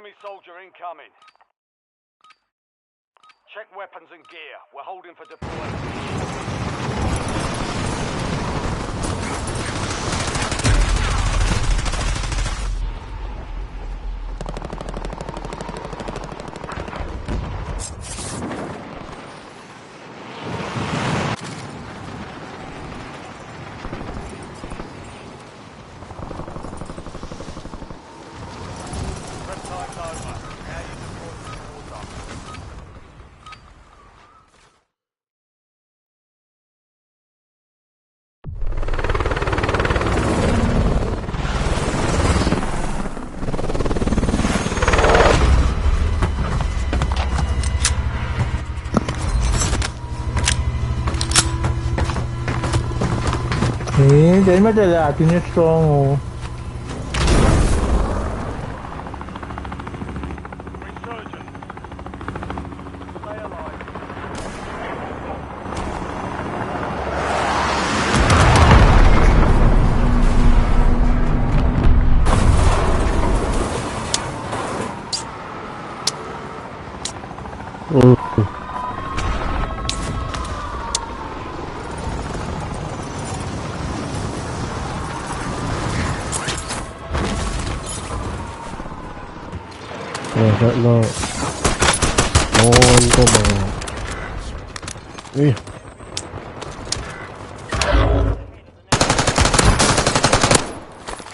Enemy soldier incoming. Check weapons and gear. We're holding for deployment. Eh, then what the last in a strong. Yeah, that low. Oh, you got my. Eh.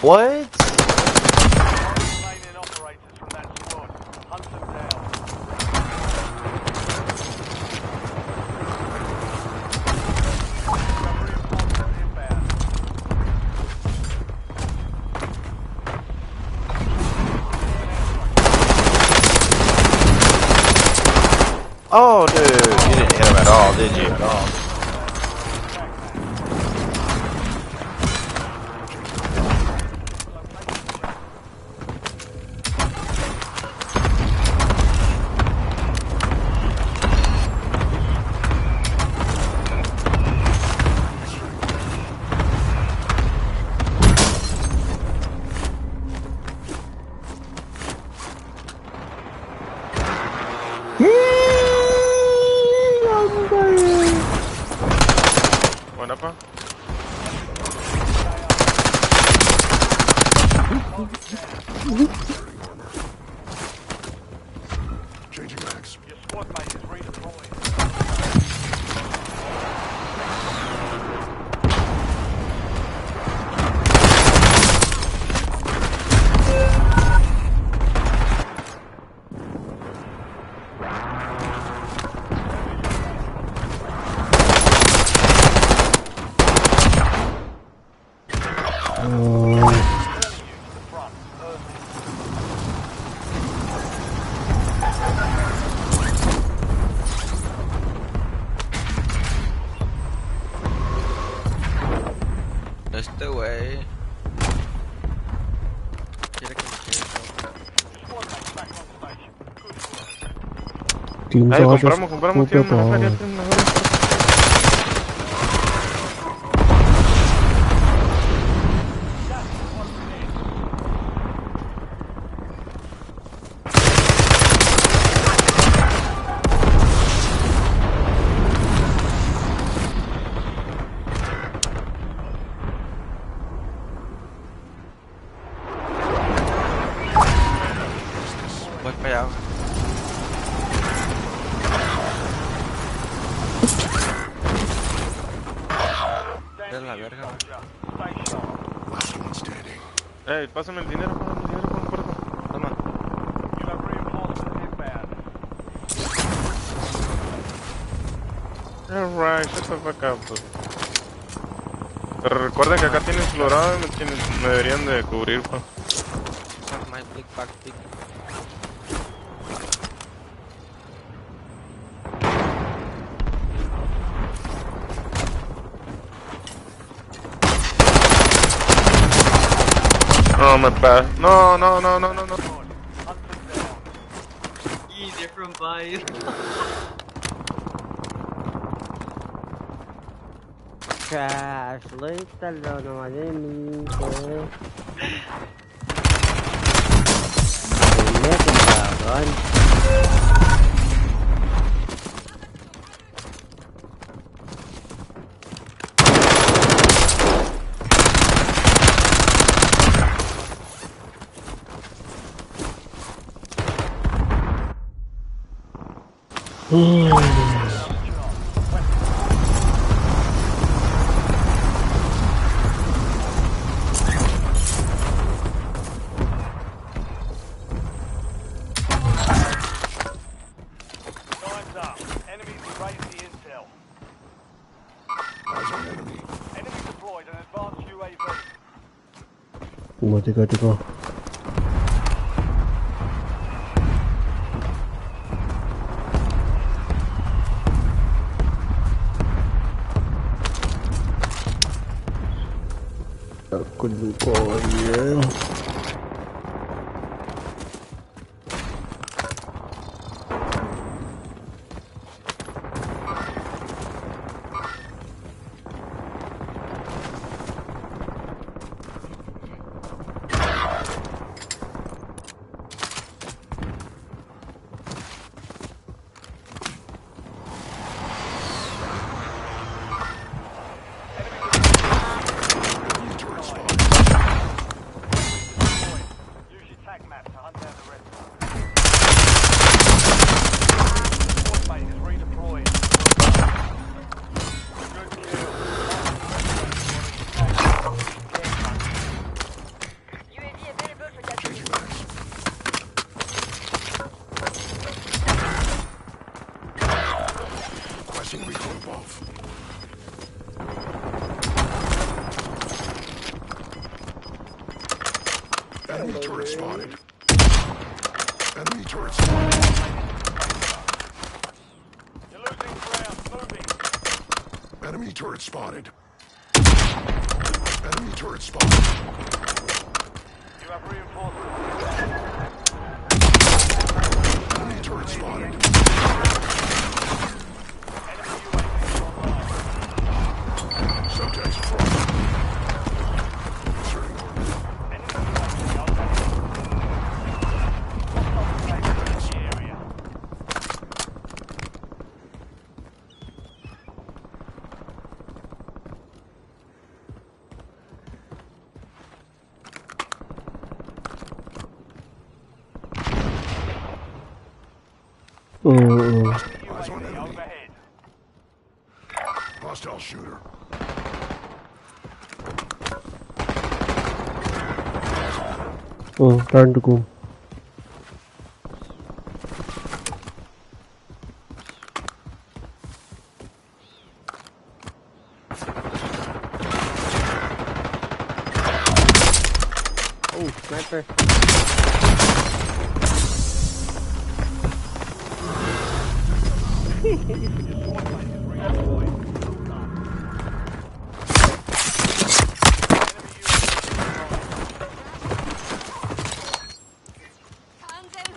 What? Oh, dude, you didn't hit him at all, did you? One up, huh? Changing mags. Your squad mate is redeploying. That's the way. Get a container. Team Ai, Josh, compramos, compramos, tiene una feria, tiene una feria. What the hell? Verga, verga. Last one standing. Ey, pásame el dinero, pásame el dinero, por favor. Toma. Alright, shut the fuck up, dude. Pero recuerden que acá tienen explorado y me tienen, me deberían de cubrir, pa. Fuck my big back, big. Oh, my bad. No, no, no, no, no, no. Easy from by. Crash, later on, my name is, uh, Megan. Run. Time's up. Enemies erase the intel. Eyes on enemy. Enemy deployed an advanced U A V. Uma tika tika. Aku lupa ya. Use your tac map to hunt down the rest. Squad mate is redeployed. Good kill. U A V available for capture. Requesting recon above. Enemy turret spotted. Enemy turret spotted. You're losing ground. Moving. Enemy turret spotted. Enemy turret spotted. You have reinforcements. Enemy turret spotted. Enemy U A V online. Subjects front. Inserting orbital. Enemy U A V online. Hostile strike in the area. Mm, mm. Eyes on enemy. Hostile shooter. Oh, turn to go. Oh, sniper.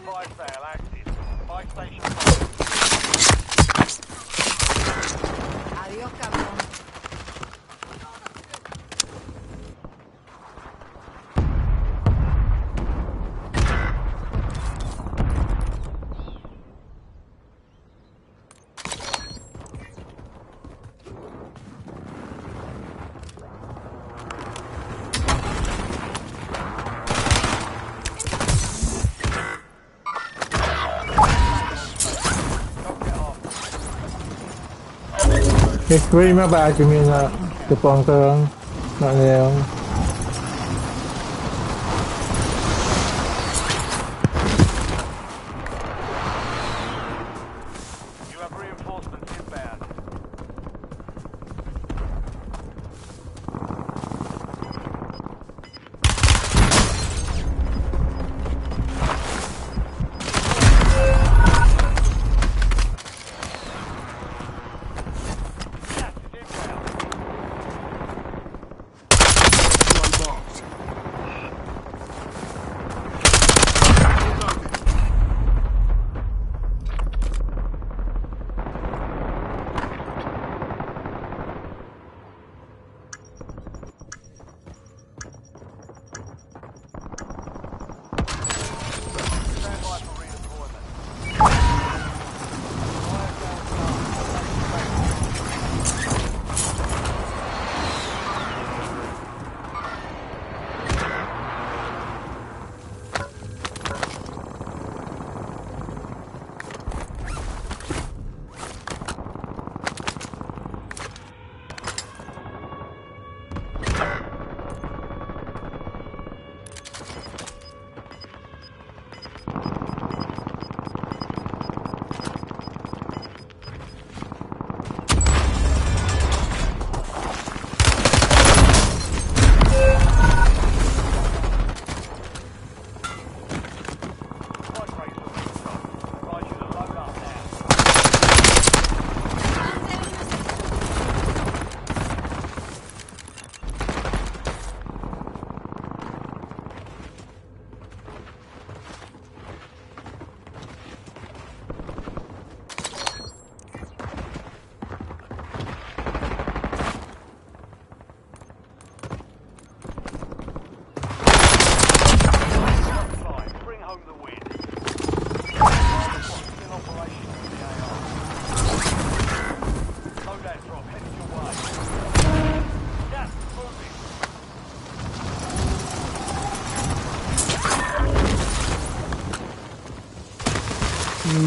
Buy sale active. Buy station. Adios, cabrón. Ek wi ma ba kemi na topang terang na neang. You have reinforcements inbound.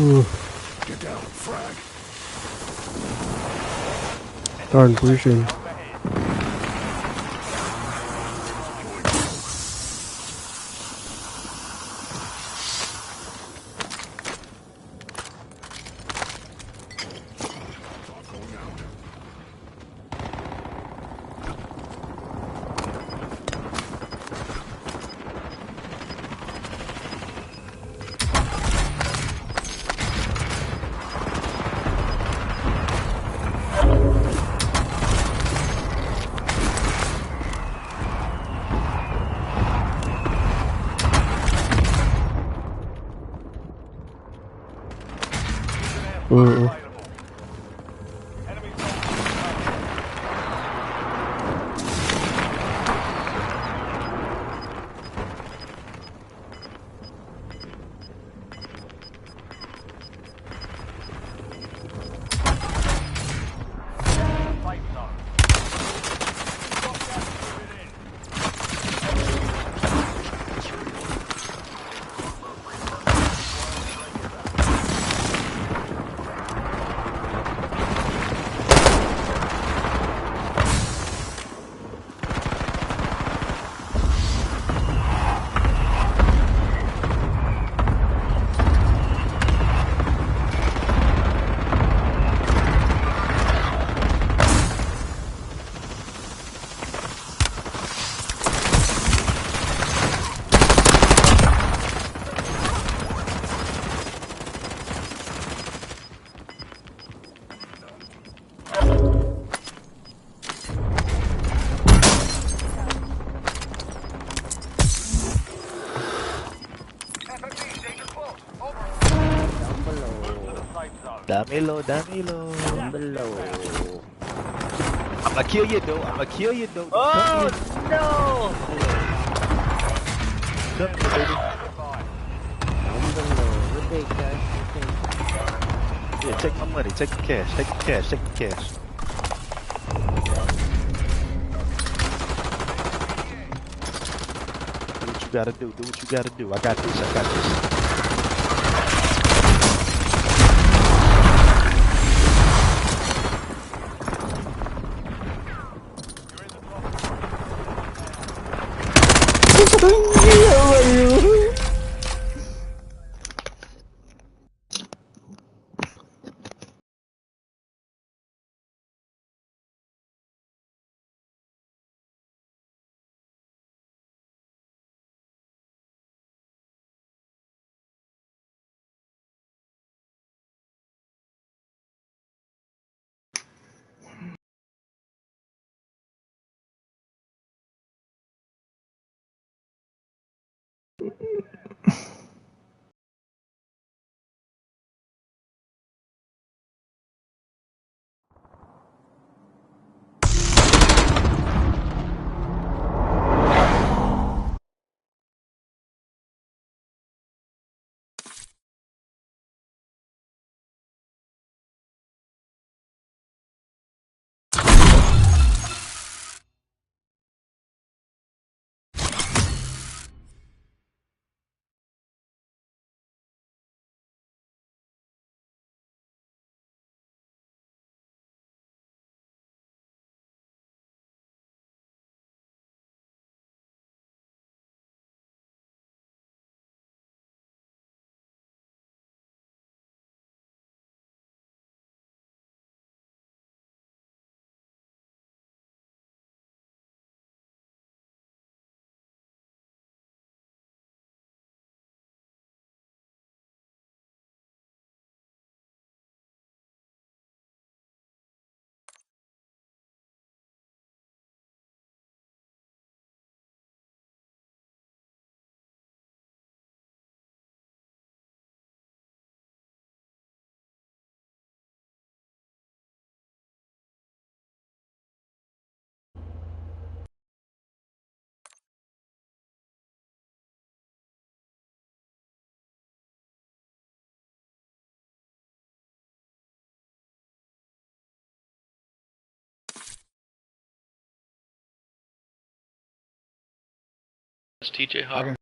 Ooh. Get down, frag. Darn, push him. Mm-mm. Down below. Down below, down below. Down below. I'ma kill you though, I'ma kill you though. Oh no! Come here, baby. Down below. What they got? What they got? Yeah, take my money, take the cash, take the cash, take the cash. Do what you gotta do. Do what you gotta do. I got this. I got this. T J Hawk.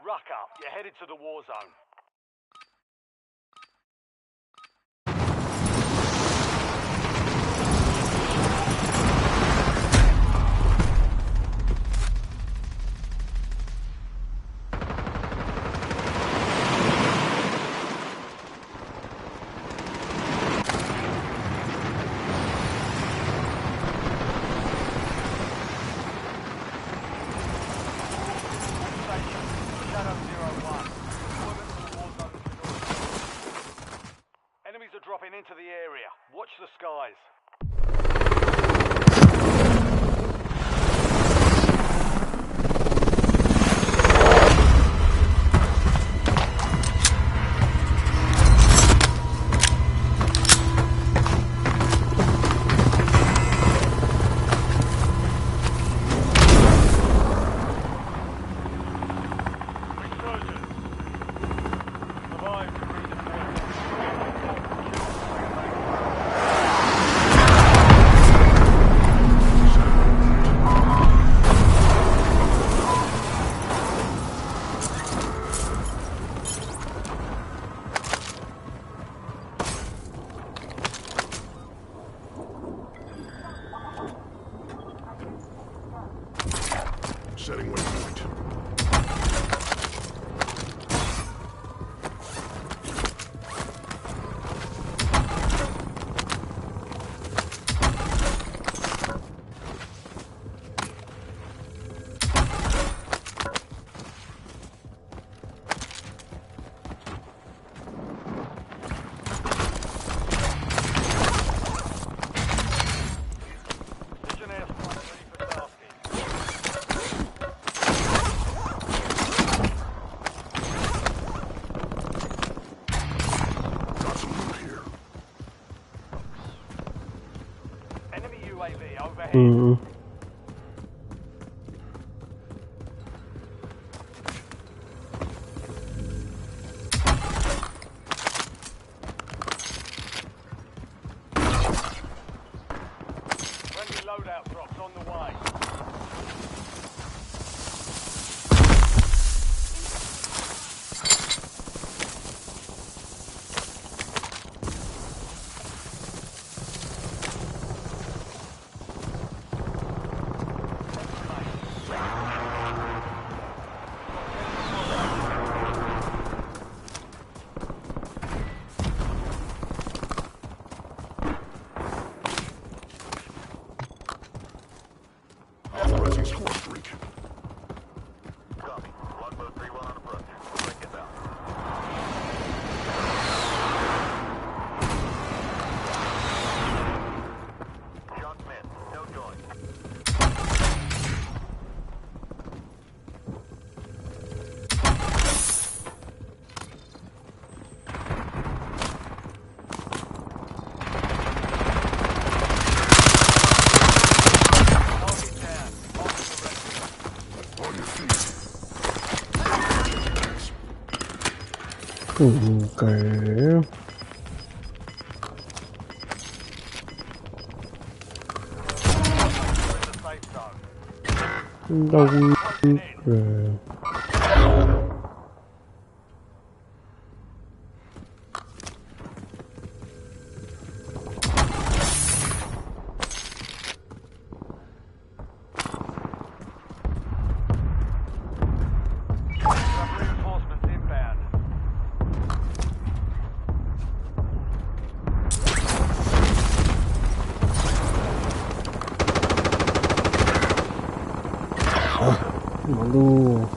Ruck up, you're headed to the war zone. Enemies are dropping into the area. Watch the skies. Setting waypoint. Got some loot here. Enemy U A V overhead. Mm. Friendly loadout drops on the way. Authorizing squad break. Copy. Longbow three one on approach. Break it down. Shock mid. No joy. Okay. Down. Okay. Reinforcements inbound. Ah, malu.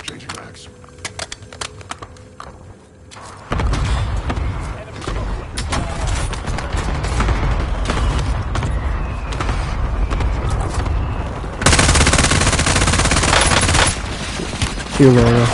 Changing mags. Kill order.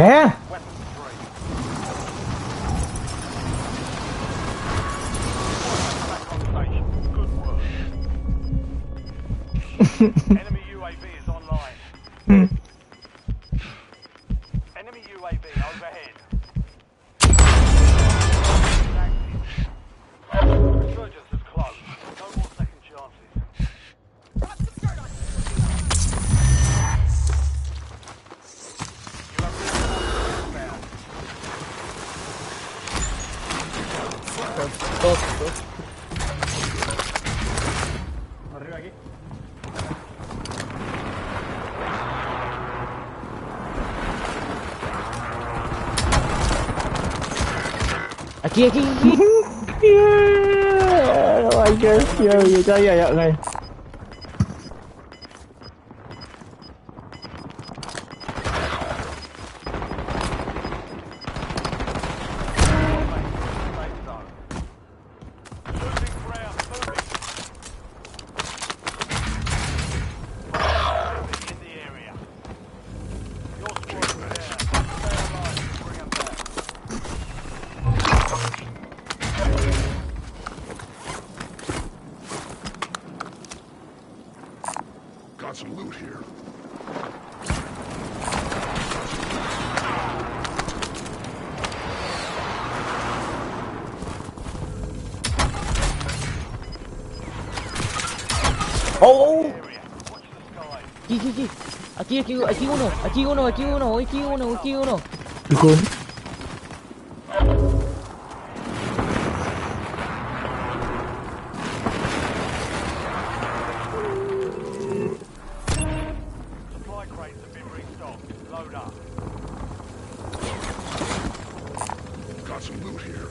Eh? Enemy U A V is online. Enemy U A V overhead. Resurgence is close. No more second chances. Aki, aki, aki. Yeah, I guess, yeah, yeah, yeah, yeah, yeah. Got some loot here. Oh! Ki, ki, ki. Aki, aki, aki uno, aki uno, aki uno, aki uno, aki uno. Ikon. Supply crates have been restocked. Load up. Got some loot here.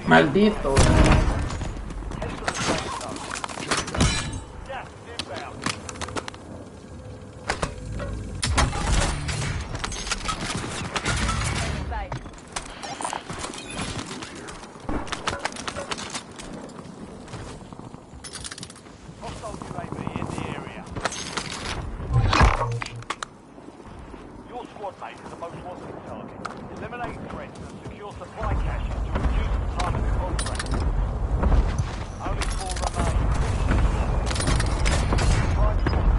Maldito. Hostile U A V in the area. Your squad mate is the most wanted target. Eliminate threats and secure supply caches to reduce the time of the contract. Only four remain. Five squads.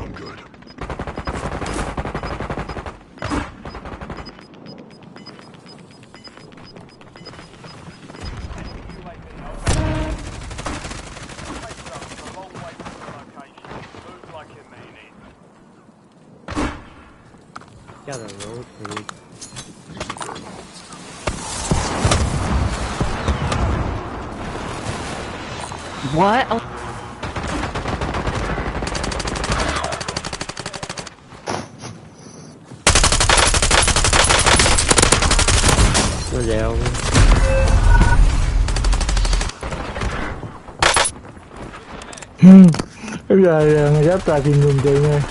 I'm good. Got a road, dude. What? What the hell? Hmm. Yeah, yeah, yeah, that's fucking good game, man.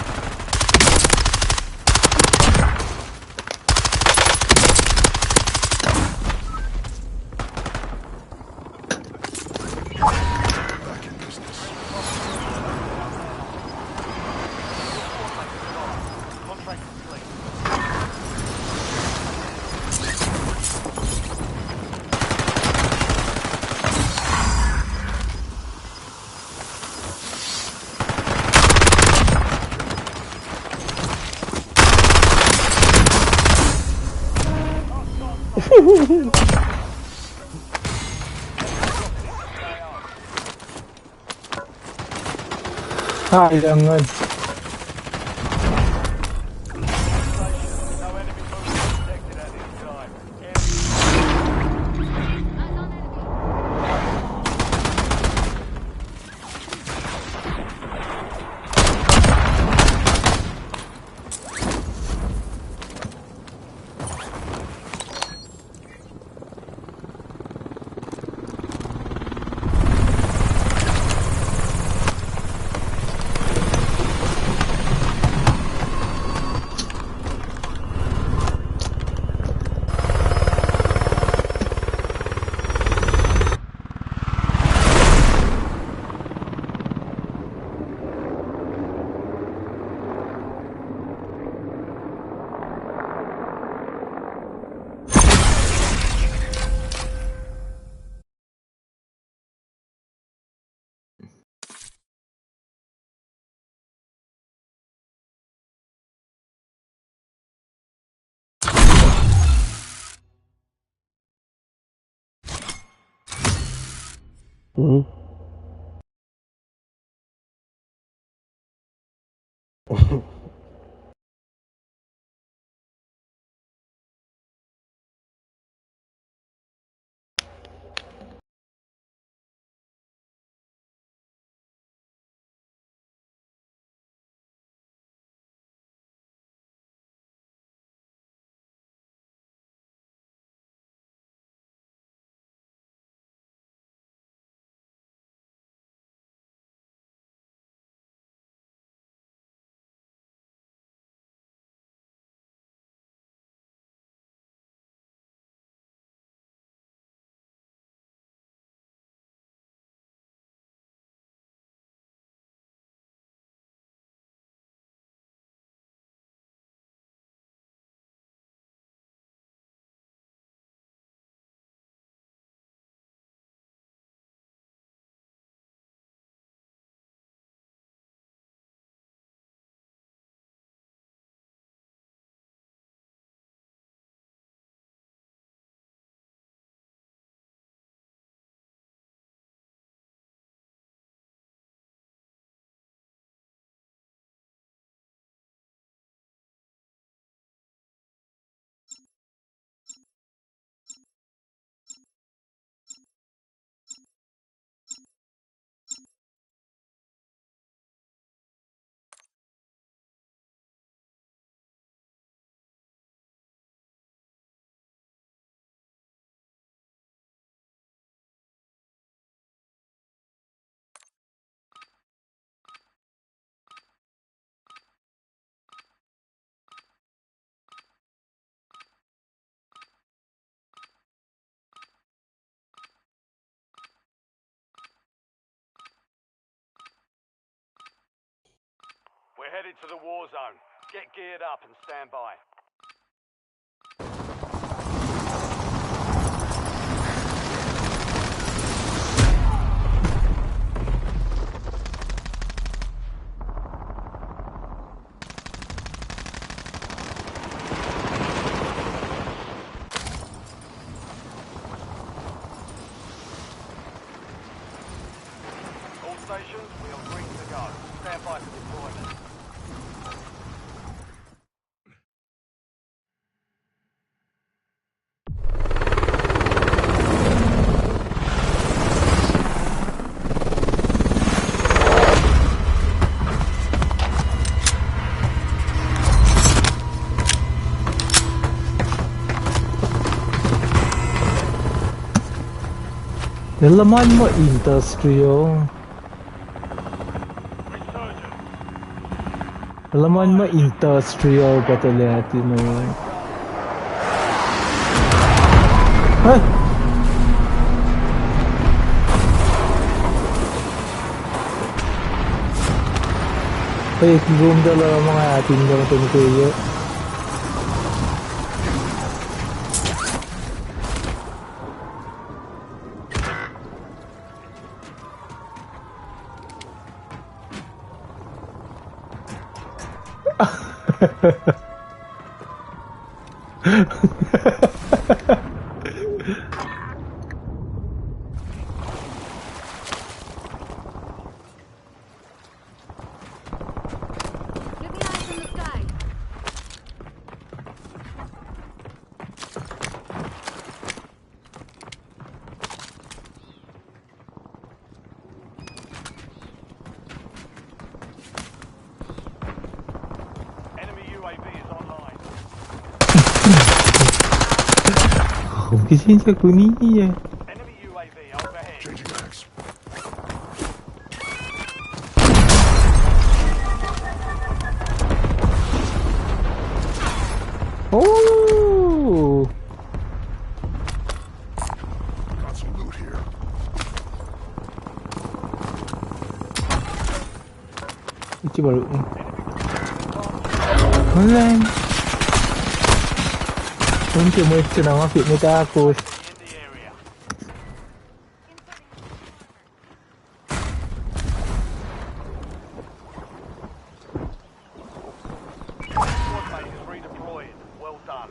Ai, ang ngan. Hmm? We're headed to the war zone. Get geared up and stand by. All stations, we are green to go. Stand by for deployment. Elah ma ma industrial. Elah ma ma industrial pa tuh lati no. Ha? Hey, ki gom da la ma nga atin da ma tuh nuh ke ye. Get the eyes in the sky. Enemy U A V is online. Kihtin sa kuni e. Enemy U A V overhead. Changing mags. Oh! Got some loot here. Iti baru. Online. Unke mwet se na ma fit mwet ahkos. Squad mate is redeployed. Well done.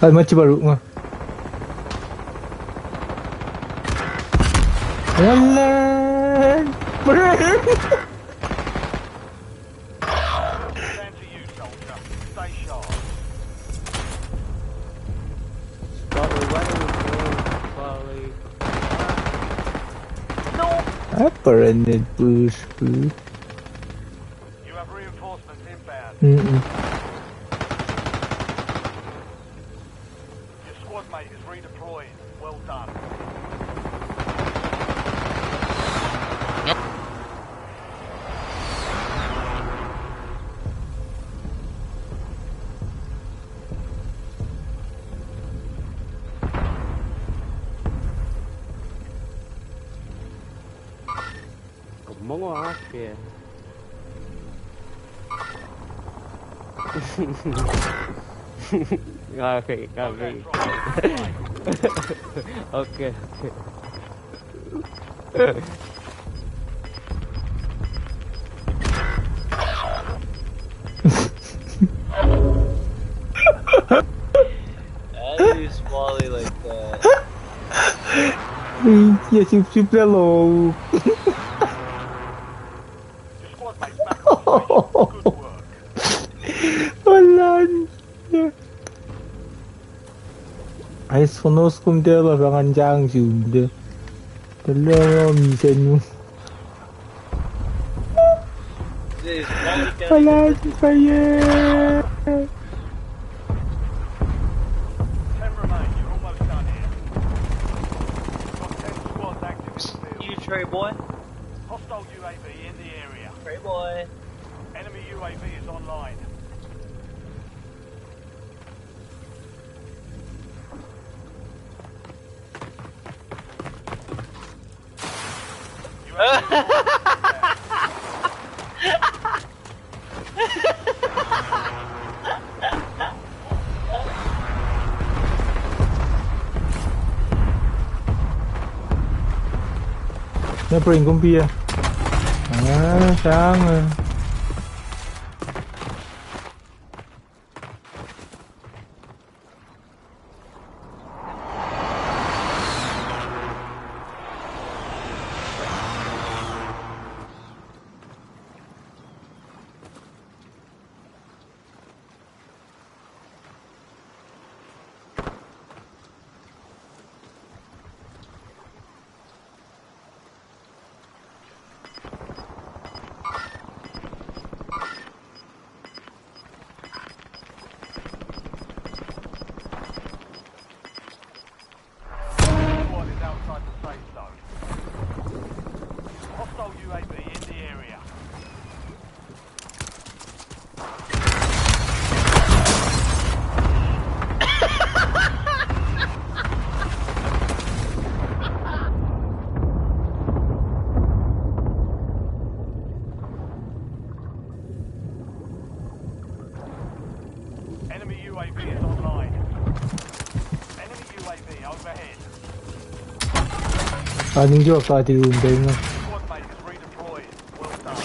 Al ma chipa ruk nga. Walan. Stand to you, soldier. Stay sharp. Spotlight, why don't we play Spotlight? No. Apa run push, push. You have reinforcements inbound. Mm-mm. Your squad mate is redeploying. Well done. Yep. Kom mongo oasr ke. Okay, okay. Okay, okay. Why do you swallow like that? Yeah, sip, sip, hello. Your squad mate's back on station. Good work. Walan. Ais fonos kum tela fangan jang sum de. Tela misan mu. Walan fire. Ten remain. You're almost done here. Got ten squads active in the field. You, Trey boy. Hostile U A V in the area. Trey boy. Enemy U A V is online. Na bring kumpiya. Ah, sang. Squad is outside the safe zone. Hostile U A V in the area. Enemy U A V is online. Enemy U A V overhead. Ani jo ka ti un deng. Squad mate is redeployed. Well done.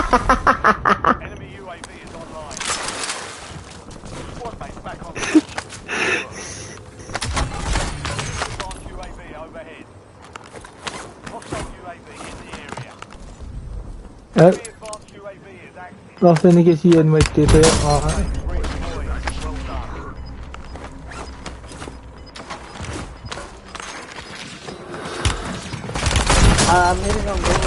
Enemy U A V is online. Squad mates back on. Advanced U A V overhead. Hostile U A V in the area. Eh, Enemy advanced U A V is active. Nothing against you and my data. Uh, Redeploy. Well done. Ah, meron ng goal.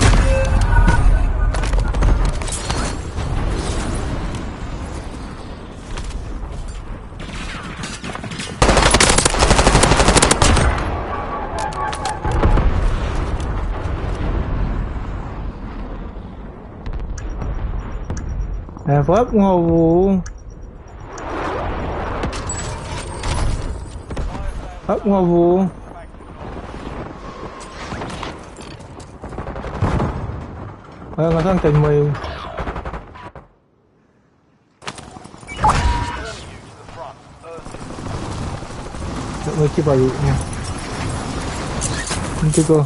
Eh, fuck, nga wo. Hap nga wo. Ay, nga sang ten mai. Nga kipa ru niya. Hindi ko.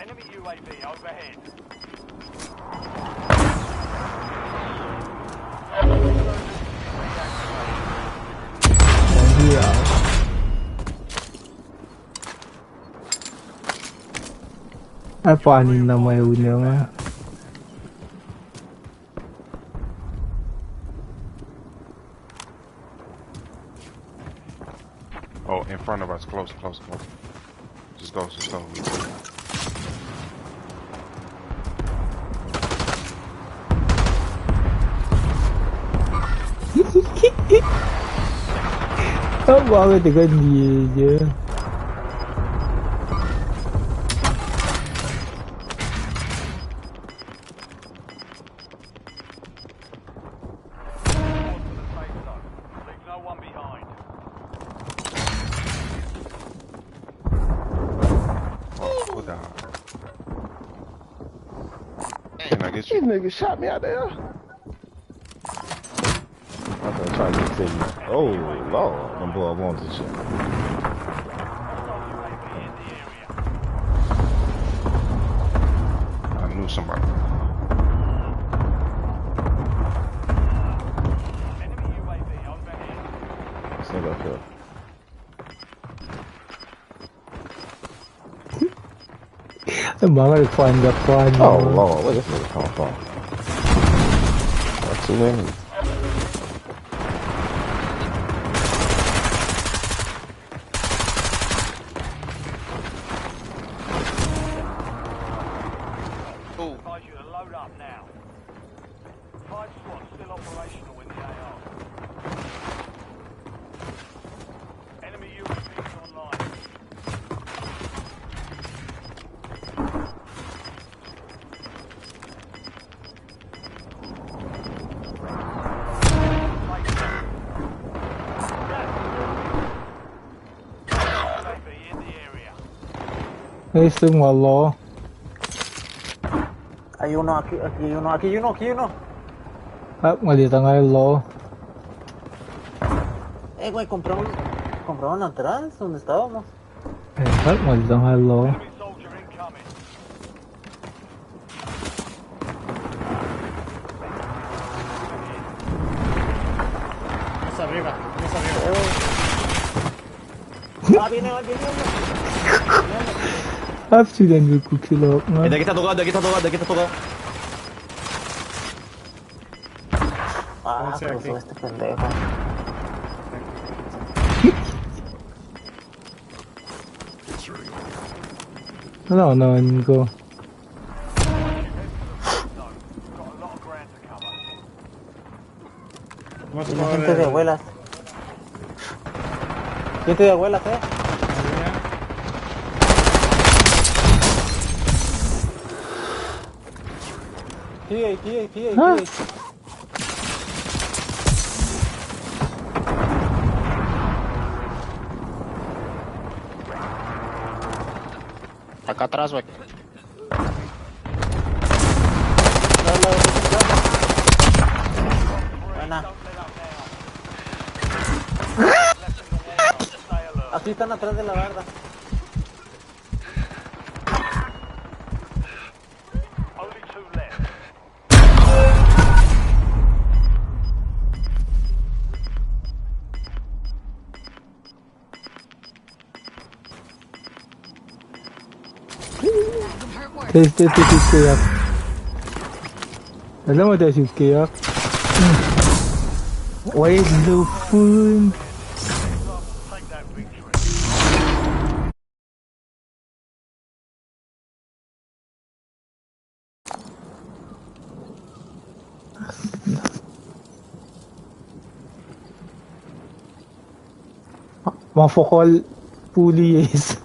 Enemy U A V overhead. Apanin na ma uno nga. Oh, in front of us. Close, close, close. Just go, just go. Ang bakit ka niya? Leave no one behind. Oh, hold on. Can I get you? This nigga shot me out there. I'm gonna try to get to you. Oh, Lord. Them boy wants this shit. I knew somebody. This nigga up here. Mangal fun, the fun. Oh, Lord, where this nigga come from? That's too many. Oh. Advise you to load up now. Five squads still operational in the A R. Enemy U A V online. Hey, Sting, wallah. Ayuno, aki, aki, yuno, aki, yuno, aki, yuno. Ah, nga di tangai lo. Eh, koi compra un, compra un entrance, ¿dónde estábamos? Eh, ah, nga di tangai lo. Enemy soldier incoming. Más arriba, más arriba. Ah, viene, viene, viene. Hapsi den vi kuki lo. Eh, de kita toga, de kita toga, de kita toga. Ah, cruzó este pendejo. No, no, no. Tiene gente de abuelas. Gente de abuelas, eh. P A, P A, P A, P A. Так, отразвать. Война. Aklitana trade la warda. Only two left. Test, test, test, test, test. Hello, what is it, Kaya? Why is the phone? Ma fokol puli eis.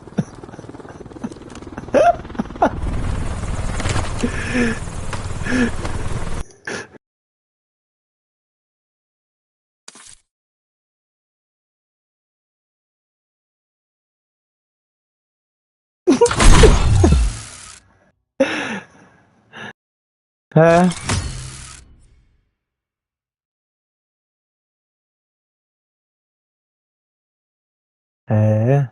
Ha? Eh.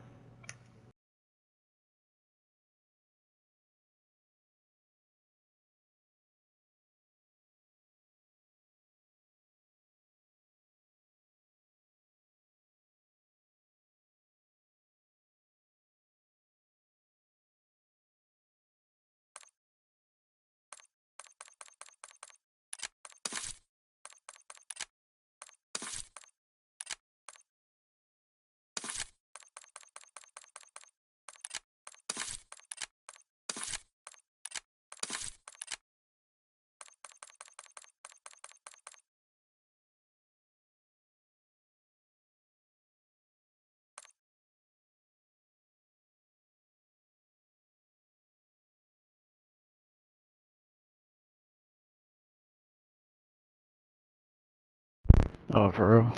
Oh, for real?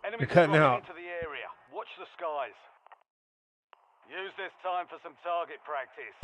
Enemies are cutting out. Into the area. Watch the skies. Use this time for some target practice.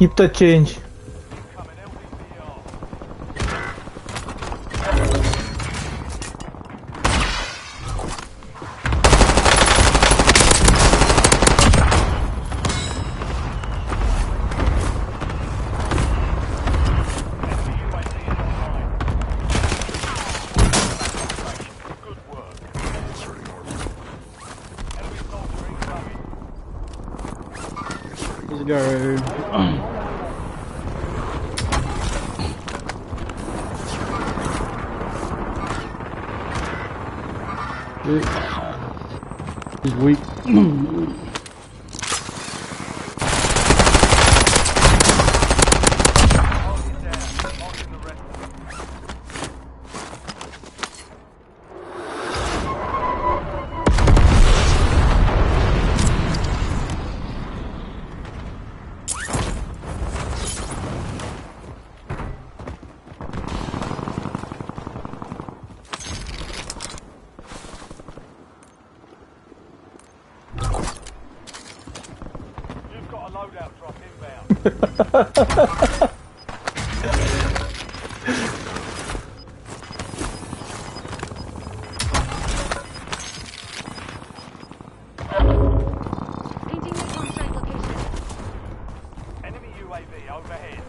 Keep the change. Let's go. He's weak. You've got a loadout drop inbound. Painting the contract location. Enemy U A V overhead.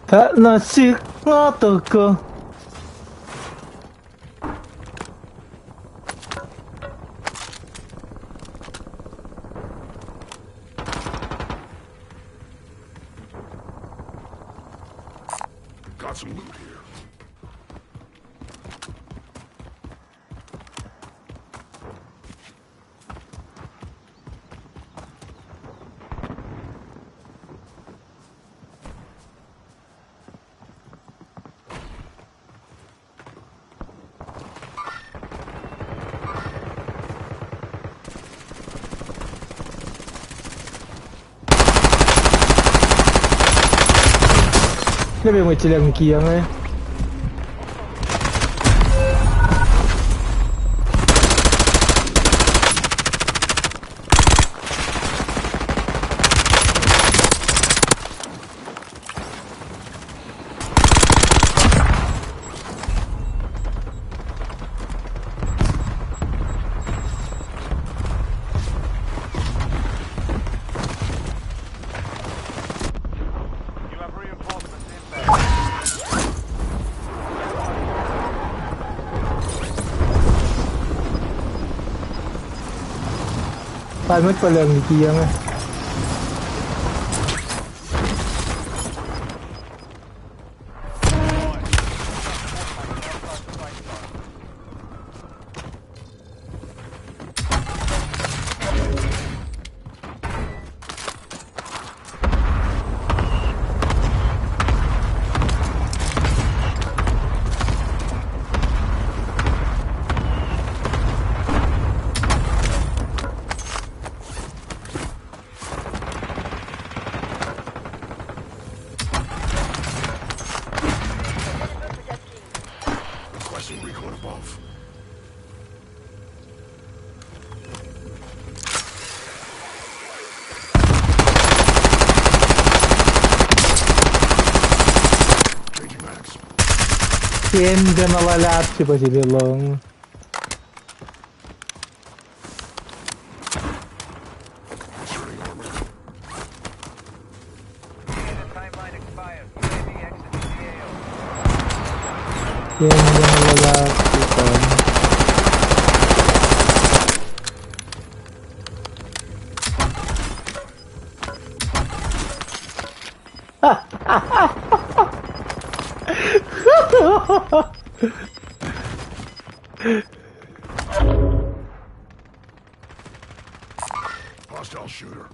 Fahk nuh sihk nga tuhkuh. Got some loot here. Nebe mwet se leng kiyang eh. Pal mwet pa leng kiyang eh. Requesting recon above. Changing mags. Ken gana lalap si pa si be long. Timeline expires. U A V exit the A O. Ken gana lalap si pa. Hostile shooter.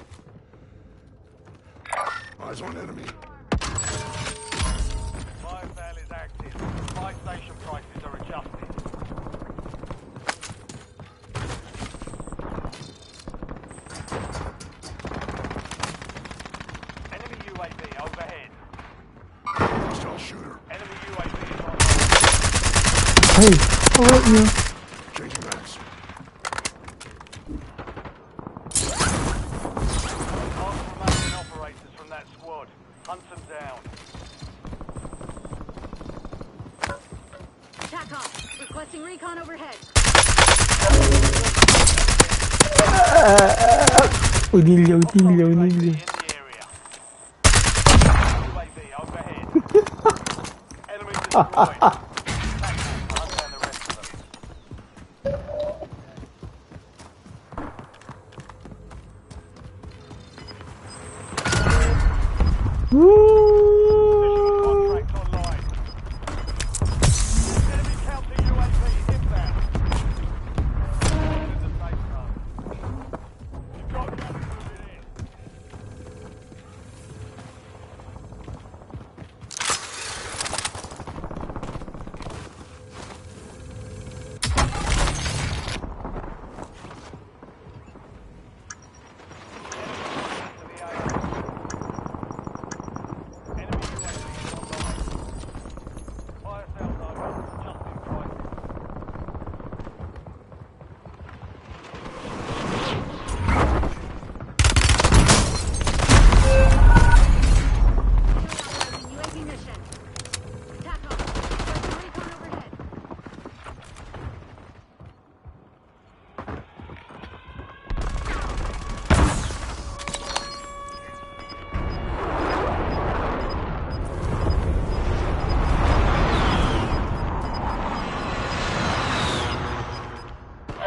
Eyes on enemy. Fire sale is active. Buy station prices are adjusted. Enemy U A V overhead. Hey, all right, yeah. Changing mags. Mark the remaining operators from that squad. Hunt them down. Tac op. Requesting recon overhead. Unilya, unilya, unilya. U A V overhead. Enemy destroyed. Tac op. Hunt down the rest of them. Woo! Mission contract online. Enemy counter U A V inbound. Use the safe zone. You've got gas moving in. U A V mission. Tac op. Recon overhead.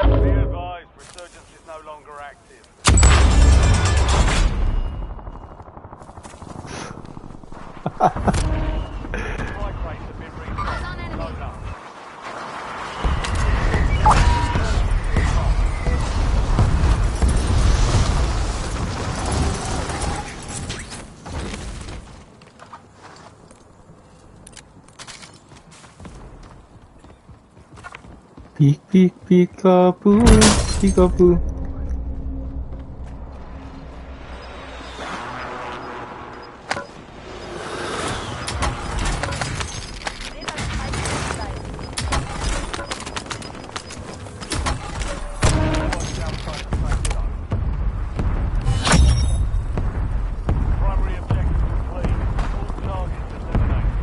Be advised, resurgence is no longer active. Supply crates have been restocked. Load up. Pick, pick, pick up, pick up. Primary objective complete. All targets eliminated.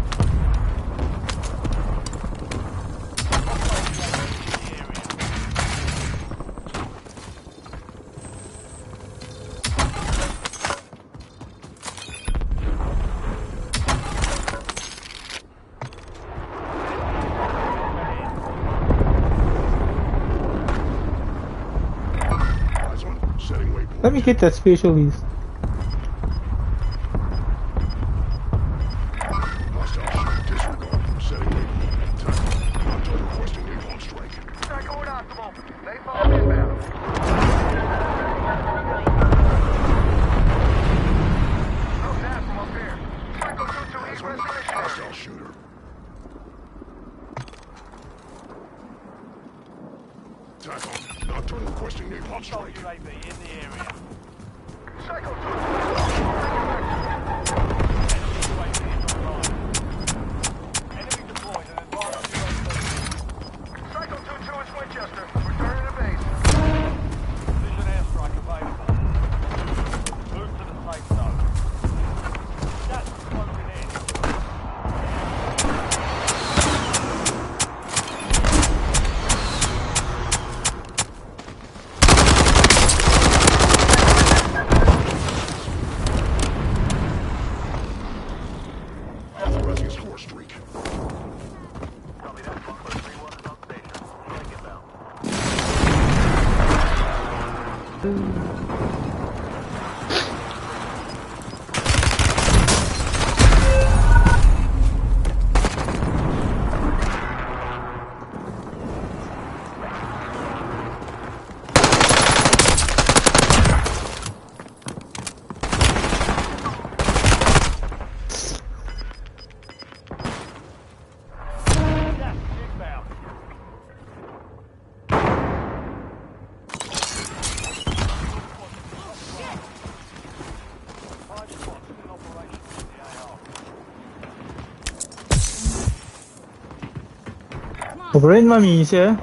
Let me get that specialist. Hostile ship, disregard. Setting waypoint. Time. Hunter requesting napalm strike. Strike order optimal. Napalm inbound. No gas from up here. Psycho two two egress initiated. Hostile shooter. Tac op. Nocturne requesting napalm strike. U A V in the area. Psycho two two. Enemy U A V is online. Enemy deployed an advanced U A V. Psycho two two, it's Winchester. Returning to base. Precision airstrike available. Move to the safe zone. Gas is closing in. Ren ma misac.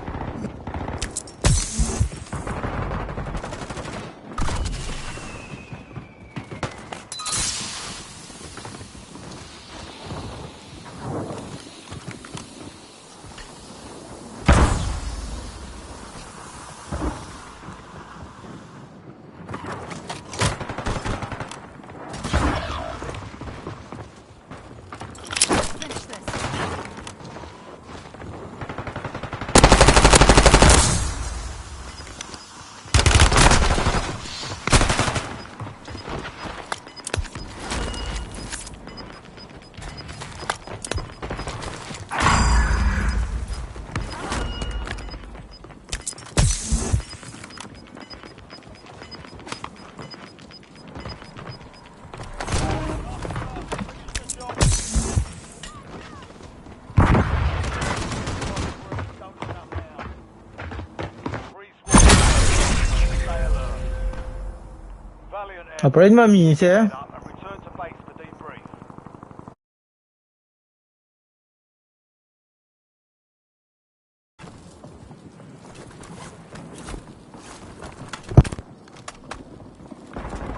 Valiant. Operate ma misac. Up and return to base for debrief.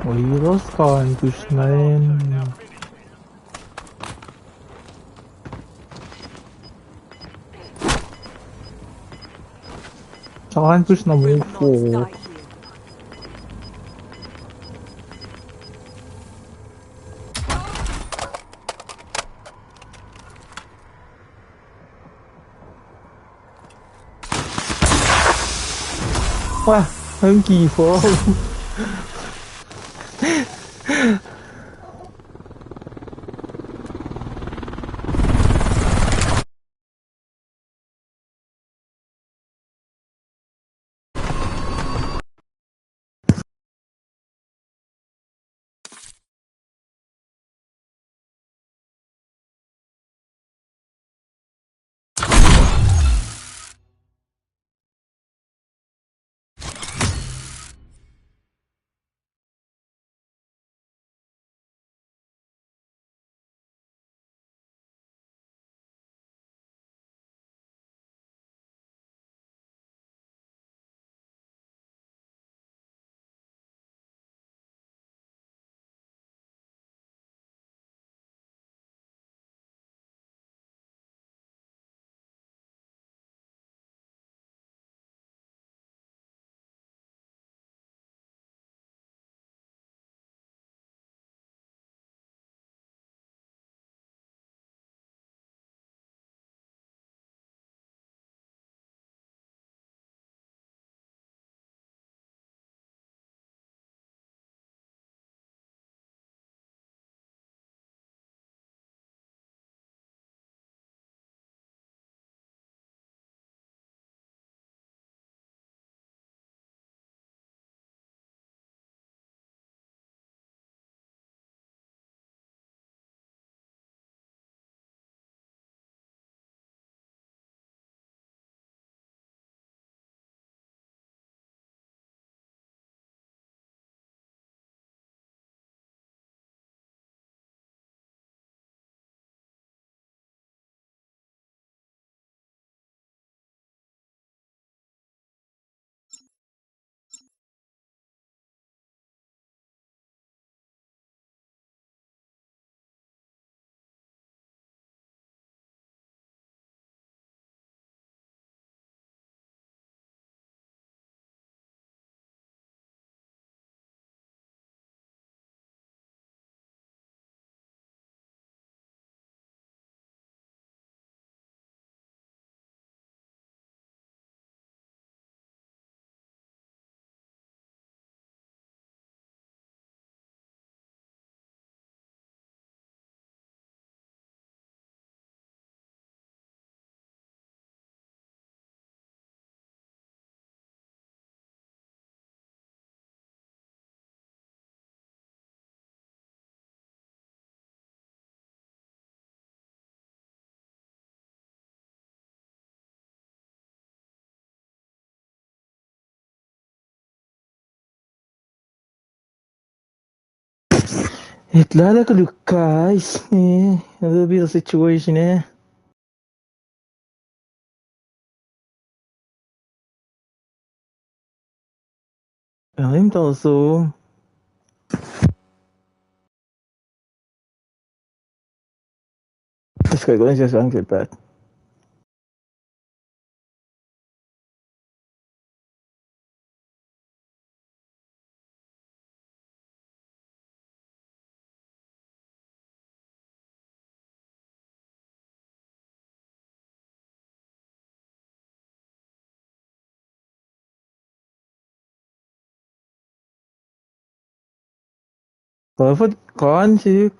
Oi, elos kain pihsr na in. Kain pihsr na move forward. Wah, I'm key for. Etlahlah koluk, guys. Eh, a little bit of situation, eh. Elim Tulsa. Just gotta go and just run to that. Kuh fut kuh in sik.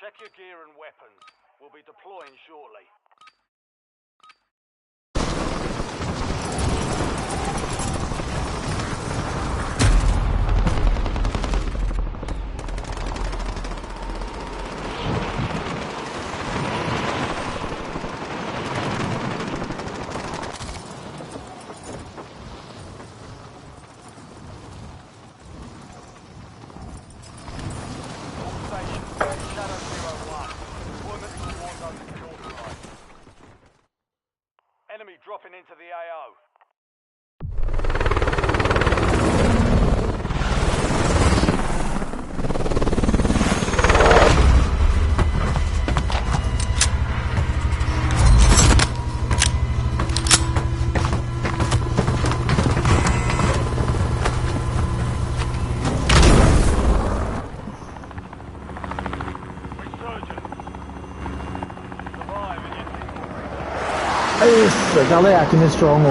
Check your gear and weapons. We'll be deploying shortly. Enemy dropping into the A O. Resurgence. Survive and your team will reach. Nice, got it, acting is strong.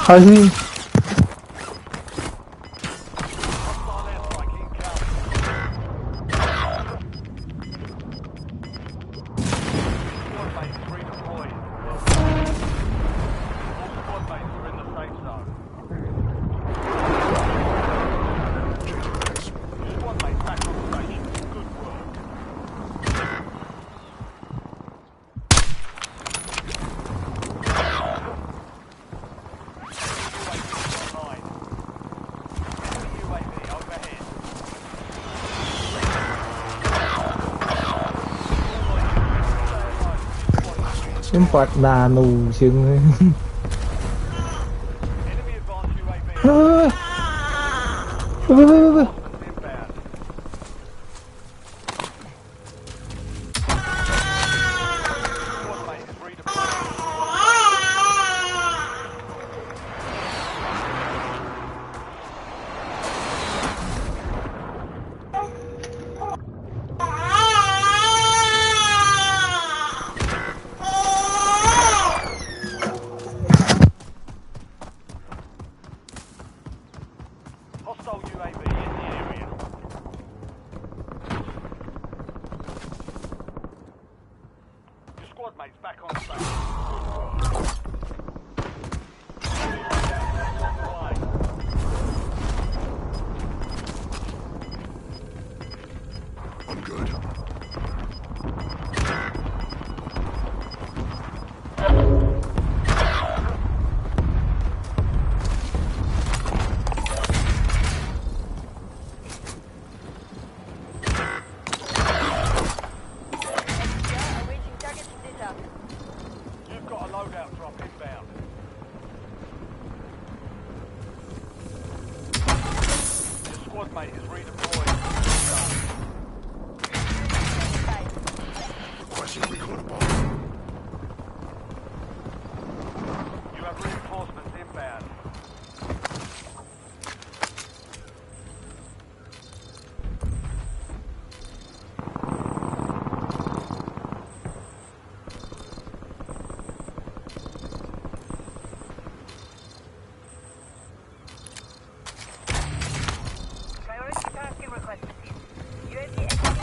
Asi. Impat na nu sing. Hostile U A V in the area. Your squad mate's back on station. Good work. I'm good. You've got a loadout drop inbound. Your squad mate is redeploying. Requesting recon above. You have reinforcements inbound. Priority tasking request received. U A V active.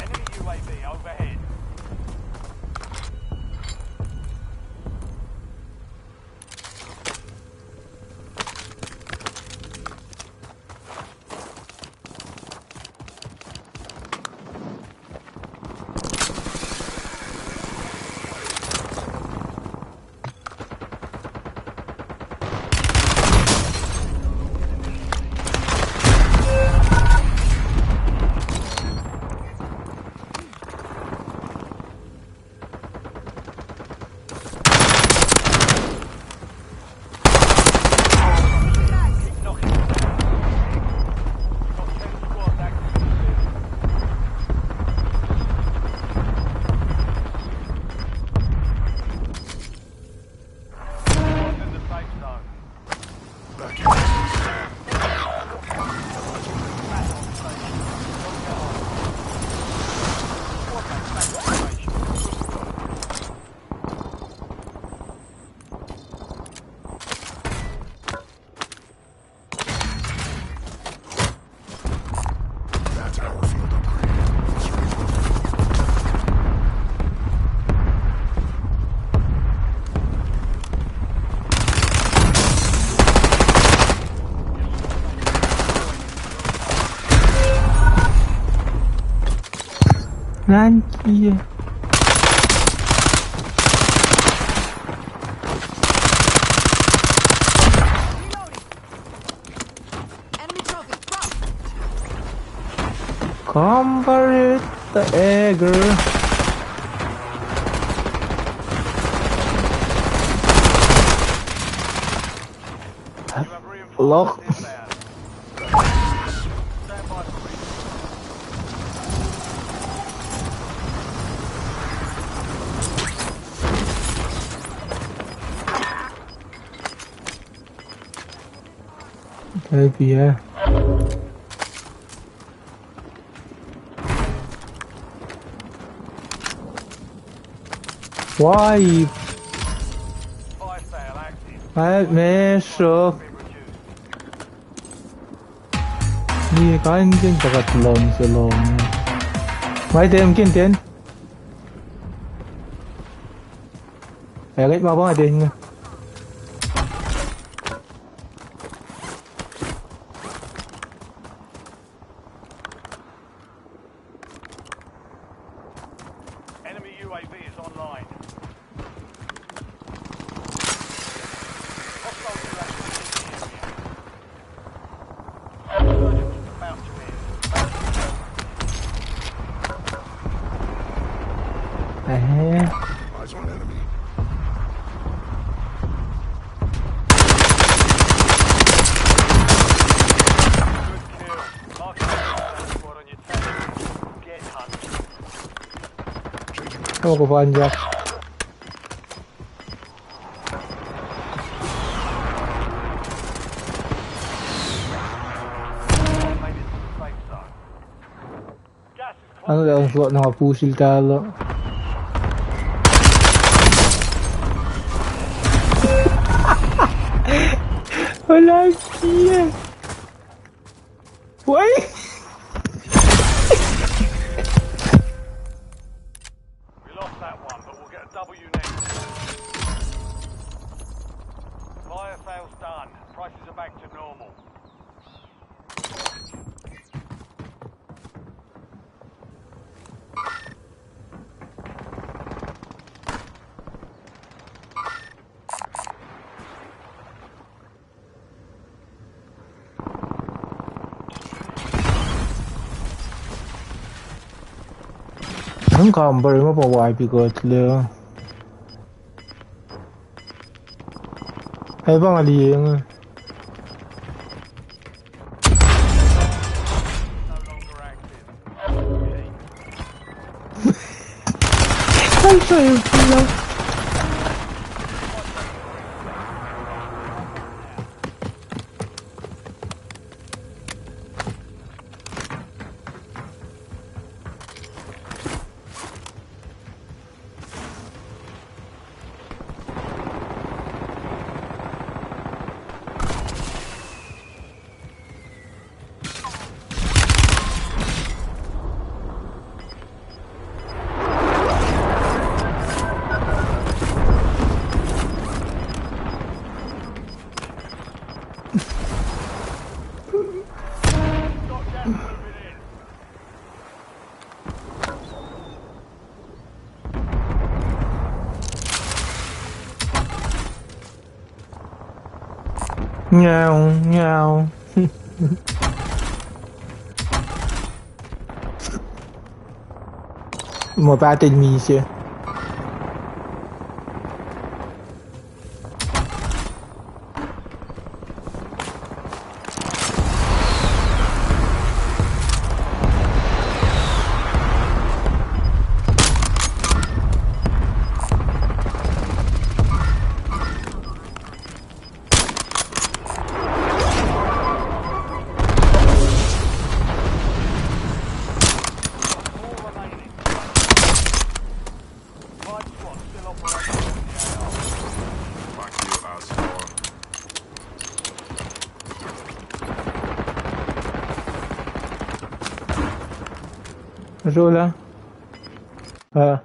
Enemy U A V overhead. That's our field upgrade. Lan kiyac. Enemy trophy, drop. Combat the Eagle. Lock. Taipia. Wipe. Nga mesok. Ni kain ken takat lom se lom. Mai tem kin ten. Ac ngwet ma pa nga ten. Enemy U A V is online. Hostile U A V is in the area. Resurgence is about to end. Aha. Eyes on enemy. Good kill. Marking the squad on your Tamo ku fan ya. Ano tayo slot na pusil talo. Wala siya. Why? We lost that one, but we'll get a W next. Fire sales done. Prices are back to normal. Ang kambar ma pa wipe kot le. Ay pa nga liyeng. Ay, sorry, pula. Nyaw, nyaw. Ma patin misac. Five squad still operational in the A R. Fuck you, asshole. Zola. Ah.